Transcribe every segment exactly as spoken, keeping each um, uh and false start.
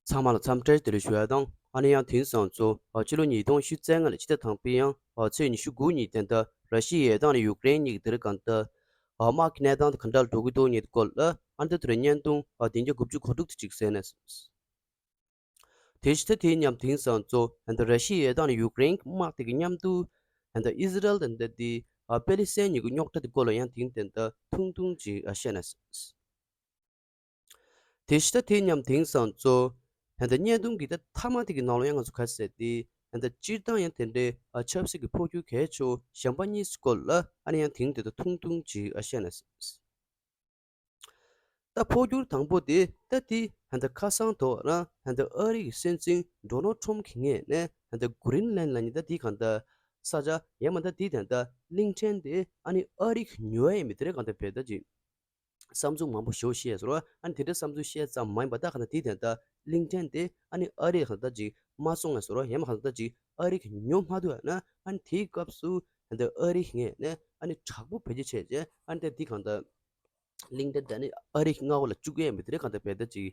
ཚང་མ་ལ་འཚམས་འདྲི་བདེ་ལེགས་ཞུ་ཡ་དང་། ཨ་ནི་ཡང་དེང་སང་ཚོ་ཨ་ཕྱི་ལོ་ཉིས་སྟོང་ཉི་ཤུ་རྩ་ལྔ་ལ་ཕྱི་ཟླ་དང་པོའི་ཡང་ཨ་ཚེས་ཉི་ཤུ་དགུ་ཉིན་དེ་འདྲ་ར་ཤི་ཡའི་དང་ནི་ཡུཀ་རེན་གཉིས་ཀྱི་དེ་རིང་གང་ལྟར་ཨ་དམག་གི་གནས་སྟངས་དེ་ག་འདྲ་འགྲོ་གི་འདུག་ཉིད་སྐོར་ལ་ཨ་འདི་དེ་རིང་བརྙན་ཐུང་ཨ་བདུན་བརྒྱ་དགུ་བཅུ་གོ་དྲུག་དེ་གཅིག་གསན་ནས། དེ་ཕྱི་ད་དེའི་མཉམ་དེང་སང་ཚོ་ད་ར་ཤི་ཡའི་དང་ནི་ཡུཀ་རེན་དམག་དེ་གི་མཉམ་དུ་ད་ཨི་ཟི་རལ་དང་ད་དེ་ཨ་པེ་ལི་སི་ཐན་གཉིས་ཀྱི་རྙོག་དྲ་དེ་སྐོར་ལ་ཡང་དེང་དེ་འདྲ་ཐུང་ཐུང་ཅིག་ཨ་བཤད་ནས། དེ་ཕྱི་ད་དེའི་མཉམ་དེང་སང་ཚོ་ད་བརྙན་ཐུང་གི་ད་མཐའ་མ་དེ་གི་ནང་ལ་ཡང་ང་ཚོ་ག་ཟེར་ཏེ་ད་སྤྱིར་བཏང་ཡང་དེ་འདྲའི་ཨ་ཆབ་སྲིད་ཀྱི་འཕོ་འགྱུར་གལ་ཆེ་བོ་གཞན་པ་གཉིས་སྐོར་ལ་ཨ་ནི་ཡང་དེང་དེ་འདྲ་ཐུང་ཐུང་ཅིག་ཨ་བཤད་ནས། ད་འཕོ་འགྱུར་དང་པོ་དེ་ད་དེ་ད་ཁ་སང་ཐོག་རང་ད་ཨ་རི་གི་སྲིད་འཛིན་ཌོ་ནལ་ཁྲོམ་གྱི་ངོས་ནས་ད་གྷི་རིན་ལན་ལ་ནི་ད་དེ་གང་ད་ས་ཆ་ཡང་མ་ད་དེ་ད་ད་གླིང་ཕྲན་དེ་ཨ་ནི་ཨ་རི་གི་ཉོ་ཡ་ཡིན་མི་དེ་རེད་གང་ད་བེད་ད་ཅིག་བསམ་ཚུལ་མང་པོ་ཞེ་པོ་བཤད་སོང་། ཨ་ནི་དེ་འདྲའི་བསམ་ཚུལ་བཤད་ཙམ་མ་ཡིན་པ་ད་གང་ད་དེ་ད་ད་གླིང་ཕྲན་དེ་ཨ་ནི་ཨ་རི་གང་ད་ཅིག་མ་སོང་ངས་སོང་། ཡང་མ་གང་ད་ཅིག་ཨ་རི་གི་ཉོ་མ་ཐུབ་ཡ་ན་ཨ་ནི་དེའི་སྐབས་སུ་ད་ཨ་རི་གི་ངོས་ནས་ཨ་ནི་དྲག་པོ་བེད་སྤྱོད་བྱས་རྗེས་ཨ་ནི་ད་དེ་གང་ད་གླིང་ཕྲན་དེ་ནི་ཨ་རི་གི་མངའ་འོག་ལ་བཅུག་ཡས་མི་དེ་རེད་གང་ལྟར་བེད་ད་ཅིག་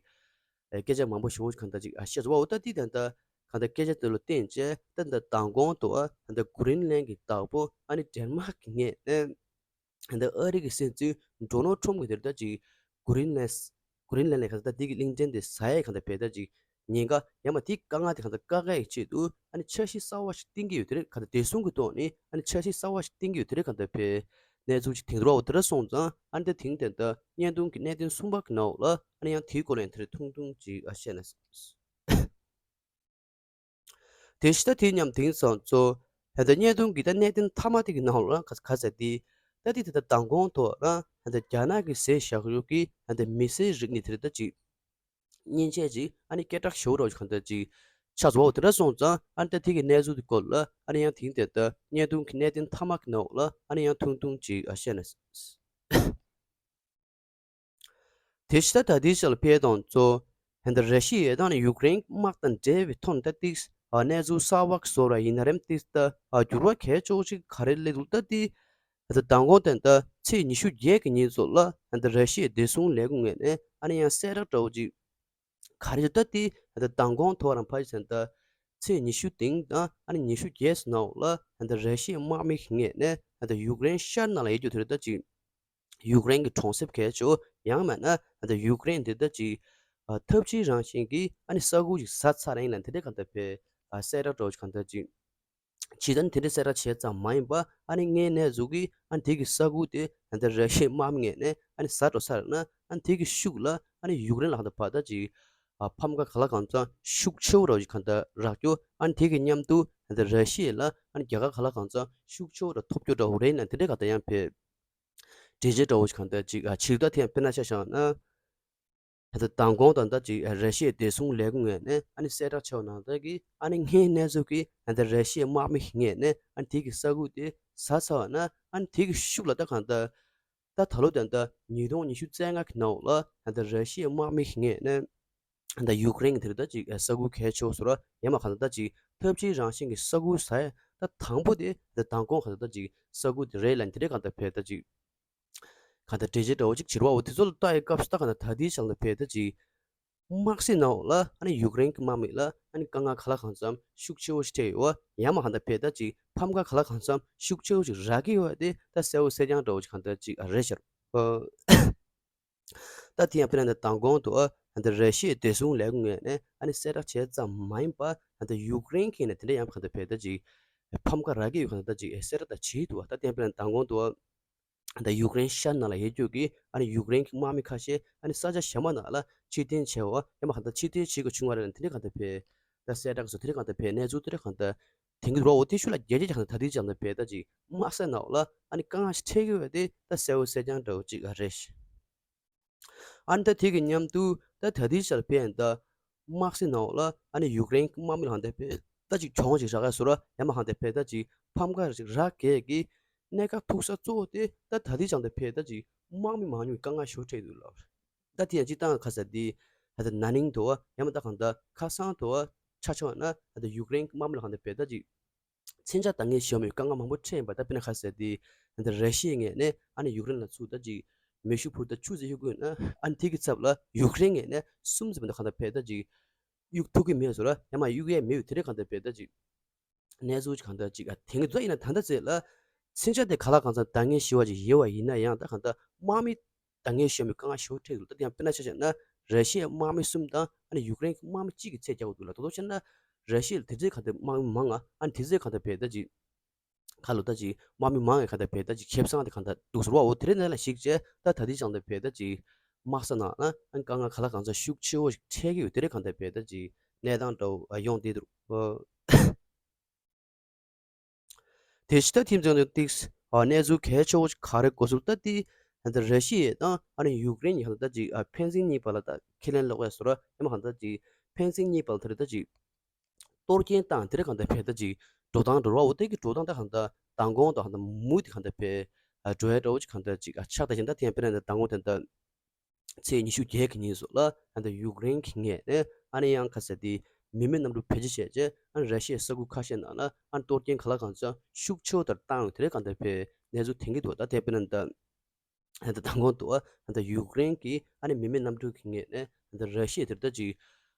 ཨ་སྐད་ཆ་མང་པོ་ཞེ་པོ་གང་ལྟར་ཅིག་ཨ་བཤད་སོང་བ། འོ་ད་དེ་ད་ལྟ་གང་ལྟར་སྐད་ཆ་དེ་ལ་བརྟེན་བྱས་ད་ལྟ་མདང་དགོང་དུ་ཨ་ད་ལྟ་གྷི་རིན་ལན་གྱི་བདག་པོ་ཨ་ནི་ཌེན་མཱག་གི་ངོས་ནས་ད་ལྟ་ཨ་རི་གི་སྲིད་འཛིན་ཌོ་ནལ་ཁྲོམ་གྱི་དེ་ད་ཅིག་གྷི་རིན་ལན་གྷི་རིན་ལན་ལ་གང་ལྟར་དེ་གི་གླིང་ཕྲན་དེ་ཟ་ཡས་གང་ལྟར་བེད་ད་ཅིག་ཉེན་ཁ་ཡང་མ་དེ་དཀའ་ངལ་དེ་གང་ལྟར་བཀག་ཡས་ཀྱི་ཆེད་དུ་ཨ་ནི་འཆར་གཞི་གསར་བ་ཞིག་བཏིང་གི་ཡོད་དེ་རེད། གང་ལྟར་བདེ་སྲུང་གི་ཐོག་ནས་ཨ་ནི་འཆར་གཞི་གསར་བ་ཞིག་བཏིང་གི་ཡོད་དེ་རེད་གང་ལྟར་བེད་གནས་ཚུལ་ཅིག་དེང་དུ་ར་འོ་དེ་འདྲ་སོང་ཙང་ཨ་ནི་ད་དེང་དེ་ད་བརྙན་ཐུང་གི་གནད་དོན་གསུམ་པ་གི་ནང་ལ་ཨ་ནི་ཡང་དེའི་སྐོར་ལ་ཡང་དེ་རེད་ཐུང་ཐུང་ཅིག་ཨ་བཤད་ན། དེ་ཕྱི་ད་དེ་མཉམ་དེང་སང་ཚོ་ད་ལྟ་བརྙན་ཐུང་གི་ད་གནད་དོན་མཐའ་མ་དེ་གི་ནང་ལ་ག་ག་ཟེར་ཏེ་ད་དེ་ད་ལྟ་མདང་དགོང་ཐོག་རང་ད་ལྟ་རྒྱ་ནག་གི་ཟས་བཞག་ཡུལ་གྱི་ད་ལྟ་མི་སེར་རིག་གནས་དེ་རེད་ད་ཅིག་མཉེན་ཆས་ཅིག་ཨ་ནི་སྐད་གྲགས་ཞེ་པོ་འདྲ་བོ་ཞིག་གང་ལྟར་ཅིག་ཆགས་སོང་བ། འོ་དེ་འདྲ་སོང་ཙང་ཨ་ནི་ད་དེ་གི་གནས་ཚུལ་དེ་སྐོར་ལ་ཨ་ནི་ཡང་དེང་དེ་ད་བརྙན་ཐུང་གི་གནད་དོན་མཐའ་མ་གི་ནང་ལ་ཨ་ནི་ཡང་ཐུང་ཐུང་ཅིག་ཨ་བཤད་ན། དེ་ཕྱི་ད་ད་ལྟའི་ཆར་ལ་ཕེབས་དང་གཙོ་ད་ལྟ་ར་ཤི་ཡའི་དང་ནི་ཡུཀ་རེན་དམག་དང་འབྲེལ་བའི་ཐོག་ནས་ད་ཏིག་ཨ་གནས་ཚུལ་གསར་བ་བཟོ་ར་ཡིན་ན་རེམ་ཏིག་ད་ཨ་འགྱུར་བ་གལ་ཆེ་བོ་ཞིག་ག་རེ་སླེབས་འདུག་ད་ཏིག་ད་ལྟ་མདང་དགོང་དེ་ད་ཚེས་ཉི་ཤུ་བརྒྱད་ཀྱི་ཉིན་ཚོ་ལ་ད་ལྟ་ར་ཤི་ཡའི་བདེ་སྲུང་ལས་ཁུངས་ངོས་ནས་ཨ་ནི་ཡང་གསལ་བསྒྲགས་འདྲ་བོ་ཅིག་ག་རེ་ད་ཏིག་ད་ལྟ་མདང་དགོང་ཐོག་རང་ཕ་ཡི་ཚན་ད་ཚེས་ཉི་ཤུ་དེང་དང་ཨ་ནི་ཉི་ཤུ་བརྒྱད་ཙམ་ནང་ལ་ད་ལྟ་ར་ཤི་ཡའི་དམག་མི་ངོས་ནས་ད་ལྟ་ཡུཀ་རེན་ཤར་ནང་ལ་ཡོད་རྒྱུ་དེ་རེད་ད་ཅིག་ཡུཀ་རེན་གྱི་གྲོང་གསེབ་གལ་ཆེ་བོ་ཡང་མིན་ན་ད་ལྟ་ཡུཀ་རེན་འདི་ལྟ་ཅིག་ཨ་འཐབ་ཇུས་རང་བཞིན་གྱི་ཨ་ནི་ས་ཁུལ་ཅིག་ཟ་ཚར་ཡིན་ལ་འདི་འདྲ་གང་ལྟར་བས་ཨ་གསལ་བསྒྲགས་འདྲ་བོ་ཅིག་གང་ལྟར་ཅིག་ཇི་ལྟར་ནི་དེ་འདྲ་གསལ་བསྒྲགས་བྱས་ཙམ་མ་ཡིན་པ་ཨ་ནི་ངའི་གནས་ཚུལ་གྱི་ཨ་ནི་དེ་གི་ས་ཁུལ་དེ་ད་ལྟ་ར་ཤི་ཡའི་དམག་མི་ངོས་ནས་ཨ་ནི་ཟ་འགྲོ་ཚར་ན་ཨ་ནི་དེ་གི་ཤུགས་ལ་ཨ་ནི་ཡུཀ་རེན་ལ་གང་ལྟར་བར་ད་ཅིག་ཨ་ཕམ་ཁ་ག་ལ་གང་འཚམ་ཤུགས་ཆེ་བོ་འདྲ་བོ་ཅིག་གང་ལྟར་རག་རྒྱུ། ཨ་ནི་དེ་གི་མཉམ་དུ་ད་ལྟ་ར་ཤི་ཡ་ལ་ཨ་ནི་རྒྱལ་ཁ་ག་ལ་གང་འཚམ་ཤུགས་ཆེ་བོ་འདྲ་ཐོབ་རྒྱུ་འདྲ་བོ་རེད་ན་དེ་འདྲ་གང་ལྟར་ཡང་བས། འགྲེལ་བཤད་འདྲ་བོ་ཞིག་གང་ལྟར་ཅིག་ཨ་ཕྱིར་ད་ཐེངས་དཔེར་ན་ཆ་བཞག་ན། ད་ལྟ་མདང་དགོང་དང་ད་ཅིག་ཨ་ར་ཤི་ཡའི་བདེ་སྲུང་ལས་ཁུངས་ངོས་ནས་ཨ་ནི་གསལ་བསྒྲགས་བྱས་པ་ནང་ལྟར་གྱི་ཨ་ནི་སྔོན་གནས་ཚུལ་གྱི་ཨ་ད་ར་ཤི་ཡའི་དམག་མི་ངོས་ནས་ཨ་ནི་དེ་གི་ས་ཁུལ་དེ་ཟ་ཚར་བ་ན་ཨ་ནི་དེ་གི་ཤུགས་ལ་ད་གང་ལྟར་ད་ད་ལོ་ད་ལྟ་ཉིས་སྟོང་ཉི་ཤུ་རྩ་ལྔ་གི་ནང་ལ་ཨ་ད་ར་ཤི་ཡའི་དམག་མི་ངོས་ནས་ད་ཡུཀ་རེན་གྱི་དེ་རེད་ད་ཅིག་ས་ཁུལ་གལ་ཆེ་བོ་ཟེར་བ་ཡང་མ་གང་ལྟར་ད་ཅིག་འཐབ་ཇུས་རང་བཞིན་གྱི་ས་ཁུལ་ཟ་ཡ་ད་དང་པོ་དེ་ད་མདང་དགོང་གང་ལྟར་ད་ཅིག་ས་ཁུལ་དེ་རེད་ལ་དེ་འདྲ་གང་ལྟར་བས་ད་ཅིག་གང་ལྟར་འགྲེལ་བཤད་འདྲ་བོ་ཅིག་བྱེད་རོགས། འོ་དེ་ཚོ་ལ་ལྟ་ཡའི་སྐབས་སུ་ད་གང་ལྟར་ད་ལྟའི་ཆར་ལ་བས་ད་ཅིག་དམག་སྲིད་ནང་ལ་ཨ་ནི་ཡུཀ་རེན་གྱི་དམག་མི་ལ་ཨ་ནི་དཀའ་ངལ་ག་ལ་གང་འཚམ་ཤུགས་ཆེ་བོ་ཞིག་འཕྲད་ཡོད་བ་ཡང་མ་གང་ལྟར་བས་ད་ཅིག་ཕམ་ཁ་ག་ལ་གང་འཚམ་ཤུགས་ཆེ་བོ་ཞིག་རག་གི་ཡོད་བ་དེ་ད་གསལ་བོ་གསལ་རྐྱང་འདྲ་བོ་ཅིག་གང་ལྟར་ཅིག་ཨ་རེད་ཤག་ད་དེ་ཡང་དཔེར་ན་ད་མདང་དགོང་དུ་ཨ་ད་ར་ཤི་ཡའི་བདེ་སྲུང་ལས་ཁུངས་ངོས་ནས་ཨ་ནི་གསལ་བསྒྲགས་བྱས་ཙམ་མ་ཡིན་པ་ད་ཡུཀ་རེན་གྱིས་ནས་དེ་འདྲ་ཡང་གང་ལྟར་བས་ད་ཅིག་ཕམ་ཁ་རག་གི་ཡོད་གང་ལྟར་ད་ཅིག་གསལ་བསྒྲགས་ད་བྱེད་འདུག་བ། ད་དེ་ཡང་དཔེར་ན་མདང་དགོང་དུ་ཨ་ད་ཡུཀ་རེན་ཤར་ནང་ལ་ཡོད་རྒྱུ་གི་ཨ་ནི་ཡུཀ་རེན་གྱི་དམག་མི་ཁ་ཤས་ཨ་ནི་ས་ཆ་གཞན་པ་ནང་ལ་ཕྱིར་འཐེན་བྱས་པ་ཡང་མ་གང་ལྟར་ཕྱིར་འཐེན་བྱེད་དགོས་བྱུང་བ་རེད་ན་དེ་འདྲ་གང་ལྟར་བས་ད་གསལ་བསྒྲགས་སུ་དེ་འདྲ་གང་ལྟར་བས་གནས་ཚུལ་དེ་འདྲ་གང་ལྟར་དེང་གི་རོགས་འོ་དེ་ཤུ་ལ་རྒྱལ་རྒྱལ་ཀྱང་ད་དེ་ཅང་ད་བས་ད་ཅིག་དམག་ས་ནང་ལ་ཨ་ནི་དཀའ་ངལ་ཞིག་འཕྲད་ཀྱི་ཡོད་དེ་ད་གསལ་བོ་གསལ་རྐྱང་འདྲ་བོ་ཅིག་ཨ་རེད། ཨ་ནི་ད་དེ་གི་མཉམ་དུ་ད་ད་དེ་ཆར་བས་ད་དམག་སའི་ནང་ལ་ཨ་ནི་ཡུཀ་རེན་དམག་མི་ལ་ཧང་ད་བས་ད་ཅིག་གྱོང་ཅིག་རག་ག་སོ་ར་ཡ་མ་ཧང་ད་བས་ད་ཅིག་ཕམ་ཁ་ཅིག་རག་གས་ཀྱི་གནད་འགག་ཐུག་ས་གཙོ་བོ་དེ་ད་ད་དེ་ཅང་ད་བས་ད་ཅིག་དམག་མི་མང་ཉུང་གི་དཀའ་ངལ་ཞོ་འཕྲད་འདུག་ལབ། ད་དེ་ཡང་སྤྱི་བཏང་ཁ་ས་དེ་ད་ད་ན་ནིང་དུ་བ་ཡ་མ་ད་གང་ད་ཁ་སང་དུ་བ་ཆ་ཆོག་ན་ད་ད་ཡུཀ་རེན་དམག་མི་ལ་ཧང་ད་བས་ད་ཅིག་མཚོན་ཆ་འདང་ངེས་ཞོ་མི་དཀའ་ངལ་མང་པོ་འཕྲད་ཡིན་པ། ད་དཔེར་ན་ཁ་ས་དེ་ད་ད་ར་ཤི་ཡའི་ངོས་ནས་ཨ་ནི་ཡུཀ་རེན་ལ་ཚུར་ད་ཅིག་མེ་ཤུགས་འཕུར་ད་ཆུ་ཟེར་ཤོག་དགོས་ན་ཨ་ནི་དེ་གི་ཚབ་ལ་ཡུཀ་རེན་ངོས་ནས་གསུམ་ཟེར་བ་ད་གང་ད་བས་ད་ཅིག་ གཡུག་ཐུབ་ཀྱི་མེད་ཟེར་ར། ཡང་མ་གཡུག་ཡས་མེད་པའི་དེ་འདྲའི་གང་ལྟར་བས་ད་ཅིག་གནས་ཚུལ་གང་ལྟར་ཅིག་ཨ་དེང་གི་ཚོད་ཡིན་ན་ད་ལྟ་ཚེ་ལ་མཚོན་ཆ་དེ་ག་ལ་གང་འཚམ་འདང་ངེས་ཤེས་པ་ཅིག་ཡོད་པ་ཡིན་ན་ཡང་ད་གང་ལྟར་དམག་མི་འདང་ངེས་ཤེས་པའི་དཀའ་ངལ་ཞེ་པོ་འཕྲད་འདུག་ད་དེ་ཡང་དཔེར་ན་ཆ་བཞག་ན་ར་ཤི་ཡའི་དམག་མི་གསུམ་དང་ཨ་ནི་ཡུཀ་རེན་གྱི་དམག་མི་གཅིག་གི་ཚད་རྒྱག་དགོས་འདུག་ལ། དོ་དོ་བྱས་ན་ར་ཤི་ཡ་དེ་ཚོའི་གང་ལྟར་དམག་མི་མང་ང་ཨ་ནི་དེ་ཚོའི་གང་ལྟར་བས་ད་ཅིག་ཁ་ལོ་ད་ཅིག་དམག་མི་མང་ངེ་གང་ལྟར་བས་ད་ཅིག་ཁེ་བཟང་དེ་གང་ལྟར་འདུག་ཟེར་བའོ། དེ་རེད་ནས་ལ་ཞིག་བྱས་ད་ད་དེ་གང་ལྟར་བས་ད་ཅིག་དམག་ས་ནང་ན་ཨ་ནི་དཀའ་ངལ་ག་ལ་གང་འཚམ་ཤུགས་ཆེ་བོ་ཞིག་འཕྲད་ཀྱི་ཡོད། དེ་རེད་གང་ལྟར་བས་ད་ཅིག་གནས་སྟངས་འདྲ་བོ་ཡོང་བསྡད་འདུག་དེ་ཕྱི་ད་ཐིམ་ཚང་དུ་ཏིགས་ཨ་གནས་ཚུལ་གལ་ཆེ་བོ་ཞིག་ག་རེ་གོ་སོང་ད་དེ་ད་ར་ཤི་ཡ་དང་ཨ་ནི་ཡུཀ་རེན་གྱི་གང་ལྟར་ད་ཅིག་ཨ་ཕན་ཚུན་གཉིས་བར་ལ་ད་ཁས་ལེན་ལོག་ཡ་བཟོ་ར་ཡང་མ་གང་ལྟར་ཅིག་ཕན་ཚུན་གཉིས་བར་ལ་དེ་རེད་ད་ཅིག་གཏོར་སྐྱོན་བཏང་དེ་རེད་གང་ལྟར་བས་ད་ཅིག་འགྲོ་སྟངས་འགྲོ་བའོ། དེ་གི་འགྲོ་སྟངས་ད་གང་ལྟར་མདང་དགོང་དང་གང་ལྟར་མུ་མཐུད་གང་ལྟར་བས་འགྲོ་ཡ་འདྲ་བོ་ཅིག་གང་ལྟར་ཅིག་ཨ་ཆགས་ད་བཞིན་ད་དེ་ཡང་དཔེར་ན་ད་མདང་དགོང་དེ་ལྟར་ཚེས་ཉི་ཤུ་བརྒྱད་ཀྱི་ཉིན་སོགས་ལ་ད་ལྟ་ཡུཀ་རེན་གྱི་ངོས་ནས་ཨ་ནི་ཡང་ཁ་ཟེར་ཏེ་མི་མེད་གནམ་གྲུ་བེད་སྤྱོད་བྱས་རྗེས་ཨ་ནི་ར་ཤི་ཡའི་ས་ཁུལ་ཁ་ཤས་ནང་ལ་ཨ་ནི་གཏོར་སྐྱོན་ག་ལ་གང་འཚམ་ཤུགས་ཆེ་བོ་ལྟར་བཏང་ཡོད་དེ་རེད་གང་ལྟར་བས་གནས་ཚུལ་ཐོན་གྱི་འདུག་ད་དེ་དཔེར་ན་ད་ད་ལྟ་མདང་དགོང་དུ་ད་ལྟ་ཡུཀ་རེན་གྱི་ཨ་ནི་མི་མེད་གནམ་གྲུ་གྱི་ངོས་ནས་ད་ལྟ་ར་ཤི་ཡའི་དེར་ད་ཅིག་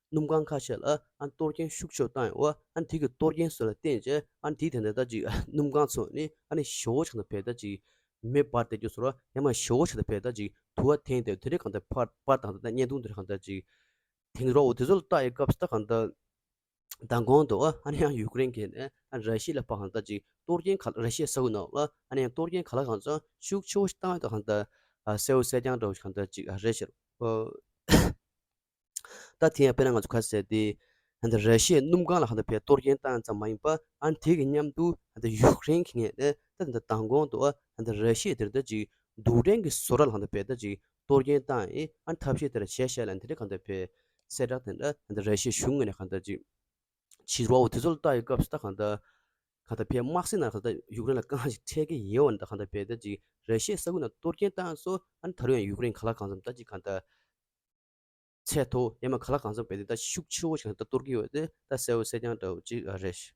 སྣུམ་ཁང་ཁ་ཤས་ལ་ཨ་ནི་གཏོར་སྐྱོན་ཤུགས་ཆེ་བོ་བཏང་ཡོད། ཨ་ནི་དེ་གི་གཏོར་སྐྱོན་སོགས་ལ་བརྟེན་རྗེས་ཨ་ནི་དེའི་དེ་འདྲ་ད་ཅིག་སྣུམ་ཁང་ཚོ་ནི་ཨ་ནི་ཞེ་བོ་ཆགས་ན་བས་ད་ཅིག་མེ་འབར་བསྡད་རྒྱུ་ཚོར་བ་ཡང་མ་ཞེ་བོ་ཆགས་ན་བས་ད་ཅིག་དུ་བ་འཐེན་བསྡད་དེ་འདྲའི་གང་ལྟར་ཕར་ཕར་དང་ད་ལྟ་བརྙན་ཐུང་དེ་འདྲ་གང་ལྟར་ཅིག་དེང་རོགས་འོ་དེ་ཚོ་ལ་ལྟ་ཡི་སྐབས་སུ་ད་གང་ལྟར་མདང་དགོང་དུ་ཨ་ནི་ཡང་ཡུཀ་རེན་གྱིས་ནས་ཨ་ར་ཤི་ཡ་ལ་ཕར་གང་ལྟར་ཅིག་གཏོར་སྐྱོན་ག་ར་ཤི་ཡའི་ས་ཁུལ་ནང་ལ་ཨ་ནི་ཡང་གཏོར་སྐྱོན་ག་ལ་གང་འཚམ་ཤུགས་ཆེ་བོ་ཞིག་བཏང་ཡོད་ད་གང་ལྟར་གསལ་བོ་གསལ་རྐྱང་འདྲ་བོ་ཞིག་གང་ལྟར་ཅིག་རེད་ཤག་ཨོ། ད་དེ་ཡང་དཔེར་ན་ང་ཚོ་ཁ་ཟེར་ཏེ་ད་ལྟ་ར་ཤི་ཡའི་སྣུམ་ཁང་ལ་གང་ལྟར་བས་གཏོར་སྐྱོན་བཏང་ཙམ་མ་ཡིན་པ་ཨ་ནི་དེ་གི་མཉམ་དུ་ད་ལྟ་ཡུཀ་རེན་གྱི་ངོས་ནས་ད་ད་ལྟ་མདང་དགོང་དུ་ཨ་ད་ལྟ་ར་ཤི་ཡ་དེར་ད་ཅིག་རྡུལ་ཕྲན་གྱི་བཟོ་གྲྭ་ལ་གང་ལྟར་བས་ད་ཅིག་གཏོར་སྐྱོན་བཏང་ཡིན། ཨ་ནི་ཐབས་ཤེས་དེ་འདྲ་བྱས་ཤག་ལབ་དེ་འདྲ་གང་ལྟར་བས་གསལ་བསྒྲགས་དེ་འདྲ་ད་ལྟ་ར་ཤི་ཡའི་གཞུང་ངོས་ནས་གང་ལྟར་ཅིག་བྱེད་རོགས་འོ་དེ་ཚོ་ལ་ལྟ་ཡི་སྐབས་སུ་ད་གང་ལྟར་གང་ལྟར་བས་དམག་སྲིད་ནང་གང་ལྟར་ཡུཀ་རེན་ལ་དཀའ་ངལ་ཞིག་འཕྲད་ཀྱི་ཡོད་པ་ནི་ད་གང་ལྟར་བས་ད་ཅིག་ར་ཤི་ཡའི་ས་ཁུལ་ནང་གཏོར་སྐྱོན་བཏང་སོང་། ཨ་ནི་ད་རུང་ཡང་ཡུཀ་རེན་ག་ལ་གང་འཚམ་ད་ཅིག་གང་ལྟར་ཚད་མཐོ་ཡང་མ་ག་ལ་གང་འཚམ་བས་ད་ཤུགས་ཆེ་བོ་ཞིག་ད་གཏོར་གྱི་ཡོད་དེ་ད་གསལ་བོ་གསལ་རྐྱང་འདྲ་བོ་ཅིག་རེད།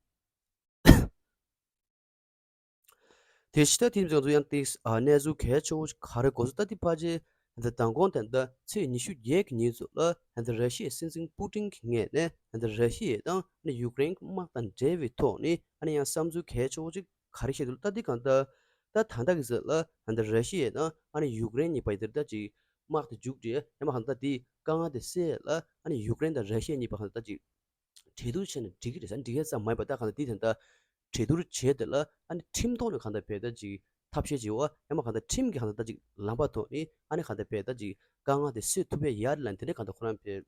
དེ་ཕྱི་ད་དེ་ཚོ་ཡང་ཏིགས་ཨ་གནས་ཚུལ་གལ་ཆེ་བོ་ཞིག་ག་རེ་གོ་སོང་ད་དེ་ཕལ་ཆེར་ད་མདང་དགོང་དེ་ད་ཚེས་ཉི་ཤུ་བརྒྱད་ཀྱི་ཉིན་ཚོ་ལ་ད་ར་ཤི་ཡའི་སྲིད་འཛིན་པུ་ཏིན་གྱི་ངོས་ནས་ད་ར་ཤི་ཡ་དང་ཡུཀ་རེན་གྱི་དམག་དང་འབྲེལ་བའི་ཐོག་ནས་ཨ་ནི་ཡང་བསམ་ཚུལ་གལ་ཆེ་བོ་ཅིག་ག་རེ་བཤད་འདུག་ད་འདི་གང་ལྟར་ད་ད་ལྟ་གི་ཟེར་ལ་ད་ར་ཤི་ཡ་དང་ཨ་ནི་ཡུཀ་རེན་གཉིས་བར་དེར་ད་ཅིག་དམག་དེ་མཇུག་སྒྲིལ་ཡང་མ་གང་ལྟར་དེའི་དཀའ་ངལ་དེ་སེལ་ལ་ཨ་ནི་ཡུཀ་རེན་དང་ར་ཤི་ཡ་གཉིས་བར་གང་ལྟར་ཅིག་གྲོས་བསྡུར་བྱས་ན་འགྲིག་གི་རེད་ཟེར་འགྲིག་ཡ་ཙམ་མ་ཡིན་པ་ད་གང་ལྟར་དེའི་དེ་ད་གྲོས་བསྡུར་བྱས་དེ་ལ་ཨ་ནི་ཁྲིམས་ཐོག་ནས་གང་ལྟར་བས་ད་ཅིག་ཐབས་ཤེས་བྱེད་འོ་ཡང་མ་གང་ལྟར་ཁྲིམས་ཀྱི་གང་ལྟར་ད་ཅིག་ལམ་པ་ཐོག་ནས་ཨ་ནི་གང་ལྟར་བས་ད་ཅིག་དཀའ་ངལ་དེ་སེལ་ཐུབ་ཡ་ཡ་རེད་ལ་དེ་འདྲ་གང་ལྟར་ཁོ་རང་བས།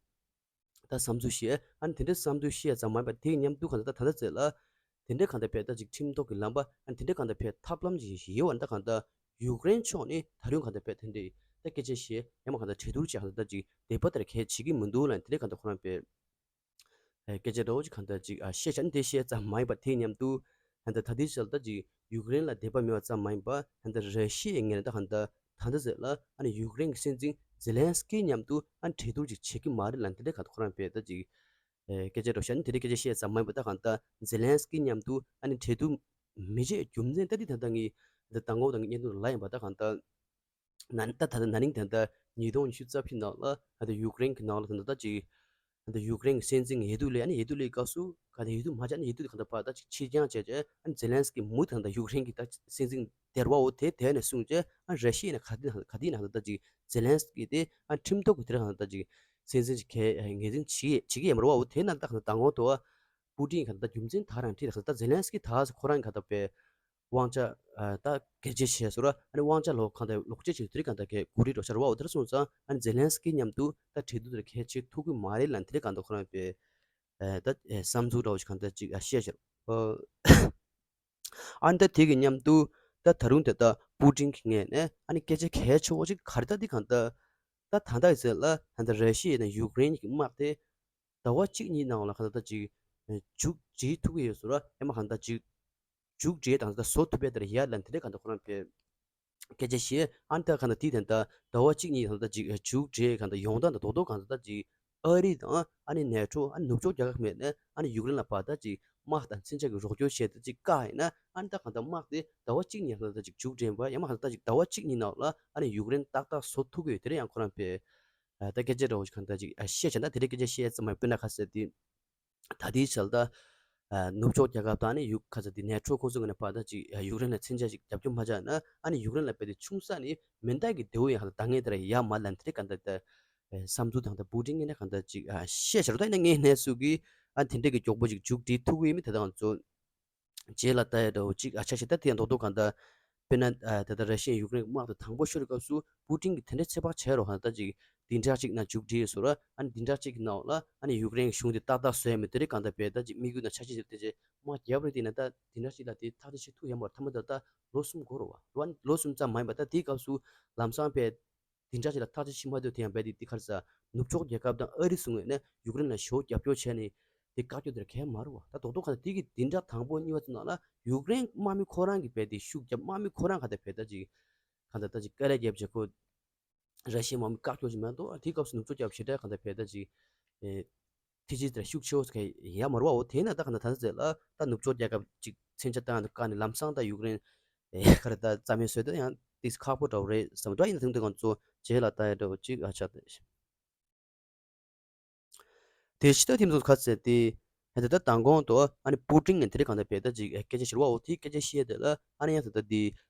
ད་བསམ་ཚུལ་བཤད་ཨ་ནི་དེ་འདྲའི་བསམ་ཚུལ་བཤད་ཙམ་མ་ཡིན་པར་དེའི་མཉམ་དུ་གང་ལྟར་ད་ད་ལྟ་ཚེ་ལ་དེ་འདྲའི་གང་ལྟར་བས་ད་ཅིག་ཁྲིམས་ཐོག་གི་ལམ་པ་ཨ་ནི་དེ་འདྲའི་གང་ལྟར་བས་ཐབས་ལམ་ཅིག་ཡོད་པ་ད་གང་ལྟར་ཡུཀ་རེན་ཕྱོགས་ནས་ད་རུང་གང་ལྟར་བས་དེ་འདྲའི་ད་སྐད་ཆ་བཤད་ཡང་མ་གང་ལྟར་གྲོས་བསྡུར་བྱས་གང་ལྟར་ད་ཅིག་དེ་པ་ལྟར་གལ་བྱེད་ཀྱི་མི་འདུག་ལ་དེ་འདྲའི་གང་ལྟར་ཁོ་རང་བས་སྐད་ཆ་འདྲ་བོ་ཅིག་གང་ལྟར་ཅིག་བཤད་བྱ་ནི་དེ་བཤད་ཙམ་མ་ཡིན་པར་དེའི་མཉམ་དུ་གང་ལྟར་ད་ལྟའི་ཆར་ད་ཅིག་ཡུཀ་རེན་ལ་དད་པ་མེད་པ་ཙམ་མ་ཡིན་པར་གང་ལྟར་ར་ཤི་ཡའི་ངོས་ནས་ད་གང་ལྟར་ད་ལྟ་ཟེར་ལ་ཨ་ནི་ཡུཀ་རེན་གྱི་སྲིད་འཛིན་ཛེ་ལན་སི་ཀི་མཉམ་དུ་ཨ་ནི་གྲོས་བསྡུར་ཅིག་བྱེད་ཀྱི་མ་རེད་ལ་དེ་འདྲ་གང་ལྟར་ཁོ་རང་བས་ད་ཅིག་སྐད་ཆ་འདྲ་བཤད་ནི་དེ་འདྲའི་སྐད་ཆ་བཤད་ཙམ་མ་ཡིན་པར་ད་གང་ལྟར་ཛེ་ལན་སི་ཀི་མཉམ་དུ་ཨ་ནི་གྲོས་བསྡུར་མི་བྱེད་རྒྱུ་མཚན་ད་འདི་ད་ལྟ་ངས་འདི་ད་ངོ་ད་ངས་བརྙན་ཐུང་ལ་ཡིན་པ་ད་གང་ལྟར་ན་ད་ད་ལྟ་ན་ནིང་ད་ལྟ་ཉིས་སྟོང་ཉི་ཤུ་རྩ་བཞི་ནང་ལ་ད་ལྟ་ཡུཀ་རེན་གྱི་ནང་ལ་ད་ལྟ་ཅིག་ད་ལྟ་ཡུཀ་རེན་གྱི་སྲིད་འཛིན་ཡེ་དུ་ལེ་ཨ་ནི་ཡེ་དུ་ལེའི་སྐབས་སུ་ག་ད་ཡེ་དུ་མ་ཆགས་ནི་ཡེ་དུ་ལེ་གང་ལྟར་ཕར་ད་ཅིག་ཕྱིར་འགྱངས་བྱས་བྱས་ཨ་ནི་ཛེ་ལན་སི་ཀི་མུ་ད་ད་ཡུཀ་རེན་གྱི་ད་སྲིད་འཛིན་དེར་བའོ་དེ་དེ་ནས་གསུངས་བྱས་ཨ་ནི་ར་ཤི་ཡ་ནས་ག་དེ་ག་དེ་ན་ད་ད་ཅིག་ཛེ་ལན་སི་ཀི་དེ་ཨ་ནི་ཁྲིམས་ཐོག་གི་དེར་གང་ད་ད་ཅིག་སྲིད་འཛིན་ཅིག་གས་ངེས་འཛིན་བྱེད་བྱེད་ཀྱི་ཡོད་མ་རེད་བའོ། དེ་ན་ད་གང་ད་མདང་དགོང་དུ་ཨ་པུ་ཏིན་གང་ད་རྒྱུ་མཚན་ད་རང་ཁྲིད་ད་གང་ད་ཛེ་ལན་སི་ཀི་ད་ཁོ་རང་གང་ད་པའི་དབང་ཆ་ཨ་ད་སྒེར་གཅོད་བྱས་སོང་ར། ཨ་ནི་དབང་ཆ་ལོག་གང་ལྟར་ལོག་སྤྱོད་བྱེད་དུས་གང་ལྟར་གས་གོ་སྒྲིག་འགྲོ་ཤར་བ་འོ་དེར་སོང་ཙང་ཨ་ནི་ཛེ་ལན་སི་ཀི་མཉམ་དུ་ད་གྲོས་བསྡུར་དེར་གས་བྱེད་ཐུབ་ཀྱི་མ་རེད་ལ་དེ་རེད་གང་ལྟར་ཁོ་རང་པའི་ཨ་ད་ཨེ་བསམ་ཚུལ་འདྲ་བོ་ཞིག་གང་ལྟར་ཅིག་ཨ་བཤད་ཤར། ཨ་ནི་ད་དེ་གི་མཉམ་དུ་ད་ད་རུང་དེ་ད་པུ་ཏིན་གྱི་ངོས་ནས་ཨ་ནི་སྐད་ཆ་གལ་ཆེ་བོ་ཞིག་ག་རེ་ད་འདི་གང་ལྟར་ད་ད་ལྟ་ཡི་ཚེ་ལ་ད་ལྟ་ར་ཤི་ཡ་དང་ཡུཀ་རེན་གྱི་དམག་དེ་ཟླ་བ་གཅིག་གཉིས་ནང་ལ་གང་ལྟར་ཅིག་མཇུག་སྒྲིལ་ཐུབ་ཀྱི་ཡོད་ཟེར་བ་ཡང་མ་གང་ལྟར་ཅིག་མཇུག་སྒྲིལ་དང་ད་བཟོ་ཐུབ་པའི་ལྟར་ཡ་ལ་འདི་འདྲ་གང་ལྟར་ཁོ་རང་བས་སྐད་ཆ་བཤད། ཨ་ནི་ད་གང་ལྟར་དེའི་དོན་ད་ཟླ་བ་གཅིག་གཉིས་གང་ལྟར་ཅིག་མཇུག་སྒྲིལ་གང་ལྟར་ཡོང་སྟངས་ད་རྡོག་རྡོག་གང་ལྟར་ཅིག་ཨ་རི་དང་ཨ་ནི་ནེ་ཊོ་ཨ་ནི་ནུབ་ཕྱོགས་རྒྱལ་ཁབ་མེད་ནས་ཨ་ནི་ཡུཀ་རེན་ལ་བར་ད་ཅིག་དམག་དང་མཚོན་ཆ་གི་རོགས་སྐྱོར་བྱས་ཏེ་ཅིག་བཀག་ཡིན་ན་ཨ་ནི་ད་གང་ལྟར་དམག་དེ་ཟླ་བ་གཅིག་གཉིས་གང་ལྟར་ཅིག་མཇུག་སྒྲིལ་བ་ཡང་མ་གང་ལྟར་ཅིག་ཟླ་བ་གཅིག་གཉིས་ནང་ལ་ཨ་ནི་ཡུཀ་རེན་ཏག་ཏག་བཟོ་ཐུབ་ཀྱི་ཡོད། དེ་རིང་ཡང་ཁོ་རང་བས་ ད་སྐད་ཆ་འདྲ་བོ་ཞིག་གང་ལྟར་ཅིག་བཤད་བྱས་ན། དེ་རིང་སྐད་ཆ་བཤད་ཙམ་མ་ཡིན། དཔེར་ན་ཁ་ཟེར་དེ། ད་ལྟའི་ཆར་ད་ནུབ་ཕྱོགས་རྒྱལ་ཁབ་དང་ནི་ཡུ་ཁ་ཟེར་དེ་ནེ་ཊོ་ཁོང་ཚོ་ངོས་ནས་ཕར་ད་ཅིག་ཡུཀ་རེན་ལ་མཚོན་ཆ་ཞིག་རྒྱབ་སྐྱོར་མ་བྱས་ན། ཨ་ནི་ཡུཀ་རེན་ལ་དཔེ་དེ་ཆུང་ས་ནས་མེ་མདའ་གི་མདེའུ་ཡང་ད་ད་ངས་དེ་ར་ཡ་མ་ལན་དེ་རིང་གང་ལྟར་ད་བསམ་ཚུལ་དང་ད་པུ་ཏིན་ངོས་ནས་གང་ལྟར་ཅིག་བཤད་བྱས་རུ། ད་ཡིན་ན་ངས་ནས་སུ་གི་ཨ་དེ་འདྲ་གི་མགྱོགས་པོ་ཅིག་མཇུག་སྒྲིལ་ཐུབ་ཀྱི་ཡོད་མེད་དེ་དང་ཚོ། རྗེས་ལ་ལྟ་ཡ་འདྲ་བོ་ཅིག་ཨ་ཆ་ཤས་ད་དེ་ཡང་རྡོག་རྡོག་གང་ལྟར། དཔེར་ན་ཨ་ད་ལྟ་ར་ཤི་ཡ་ཡུཀ་རེན་དམག་དེ་དང་པོ་ཤོར་བའི་སྐབས་སུ་པུ་ཏིན་གྱིས་དེ་འདྲའི་ཚོད་དཔག་བྱས་རོགས་གང་ལྟར་ཅིག་བདུན་ཕྲག་གཅིག་ནང་མཇུག་སྒྲིལ་ཡོད་ཟེར་ར། ཨ་ནི་བདུན་ཕྲག་གཅིག་གི་ནང་ལ་ཨ་ནི་ཡུཀ་རེན་གཞུང་དེ་ཏག་ཏག་བཟོས་མེད་དེ་རིང་གང་ལྟར་བས་ད་ཅིག་དམིགས་ཡུལ་དང་ཆ་ཤས་ཅིག་དེ་ཅིག་དམག་རྒྱབ་རེད། དེ་ན་ད་བདུན་ཕྲག་གཅིག་ལ་དེ་ཐག་གཅོད་བྱེད་ཐུབ་ཡ་མ་རེད། ཐ་མ་ད་ད་ལོ་གསུམ་འགོར་རོ་བ། ལོ་ལོ་གསུམ་ཙམ་མ་ཡིན་པ། ད་དེའི་སྐབས་སུ་ལམ་སང་བས་བདུན་ཕྲག་གཅིག་ལ་ཐག་གཅོད་བྱེད་མ་ཐུབ་དེ་ཡང་རྦད་དེ་དེ་ག་རེ་ཟེར། ནུབ་ཕྱོགས་རྒྱལ་ཁབ་དང་ཨ་རི་ཚོའི་ངོས་ནས་ཡུཀ་རེན་ལ་ཞེ་པོ་རྒྱབ་སྐྱོར་བྱས་ནས་དེ་བཀག་རྒྱུ་དེར་གལ་མ་རུང་བ། ད་རྡོག་རྡོག་གང་ལྟར་དེ་གི་བདུན་ཕྲག་དང་པོ་གཉིས་པ་ཚོ་ནང་ལ་ཡུཀ་རེན་དམག་མི་ཁོ་རང་གིས་རྦད་དེ་ཤུགས་རྒྱབ། དམག་མི་ཁོ་རང་གང་ལྟར་བས་ད་ཅིག་གང་ལྟར་ད་ཅིག་དཀའ་ལས་བརྒྱབ་བྱས་ཁོ་ར་ཤི་ཡའི་དམག་མི་བཀག་རྒྱུ་ཞིག་མ་གཏོགས། དེའི་སྐབས་སུ་ནུབ་ཕྱོགས་རྒྱལ་ཁབ་ཞེ་དྲག་གང་ལྟར་བས་ད་ཅིག་ཨེ་ཐེ་ཇི་དེར་ཤུགས་ཆེ་བོ་ཟེར་མཁན་ཡོད་མ་རེད་བ། འོ་དེས་ན་ད་གང་ལྟར་ད་ལྟ་ཚེ་ལ་ད་ནུབ་ཕྱོགས་རྒྱལ་ཁབ་ཅིག་མཚོན་ཆ་བཏང་ཡ་དེ་བཀག་ནས་ལམ་སང་ད་ཡུཀ་རེན་ཨེ་ག་རེ་ད་རྩ་མེད་བཟོས་ད་ཡང་ཏིག་ཁག་པོ་འདྲ་བོ་རེད་བསམ་འདྲ། ཡིན་ན་དེང་དུས་ང་ཚོ་རྗེས་ལ་ལྟ་ཡ་འདྲ་བོ་ཅིག་ཨ་ཆགས་ཏེ། དེ་ཕྱི་ད་དེ་ཚོ་ག་ཟེར་དེ། ཧན་ད་ད་མདང་དགོང་དུ་ཨ་ནི་པུ་ཏིན་ངས་དེ་རིང་གང་ལྟར་བས་ད་ཅིག་སྐད་ཆ་བཤད་རོགས། འོ་དེའི་སྐད་ཆ་བཤད་དེ་ལ་ཨ་ནི་ཡང་ད་ལྟ་དེ་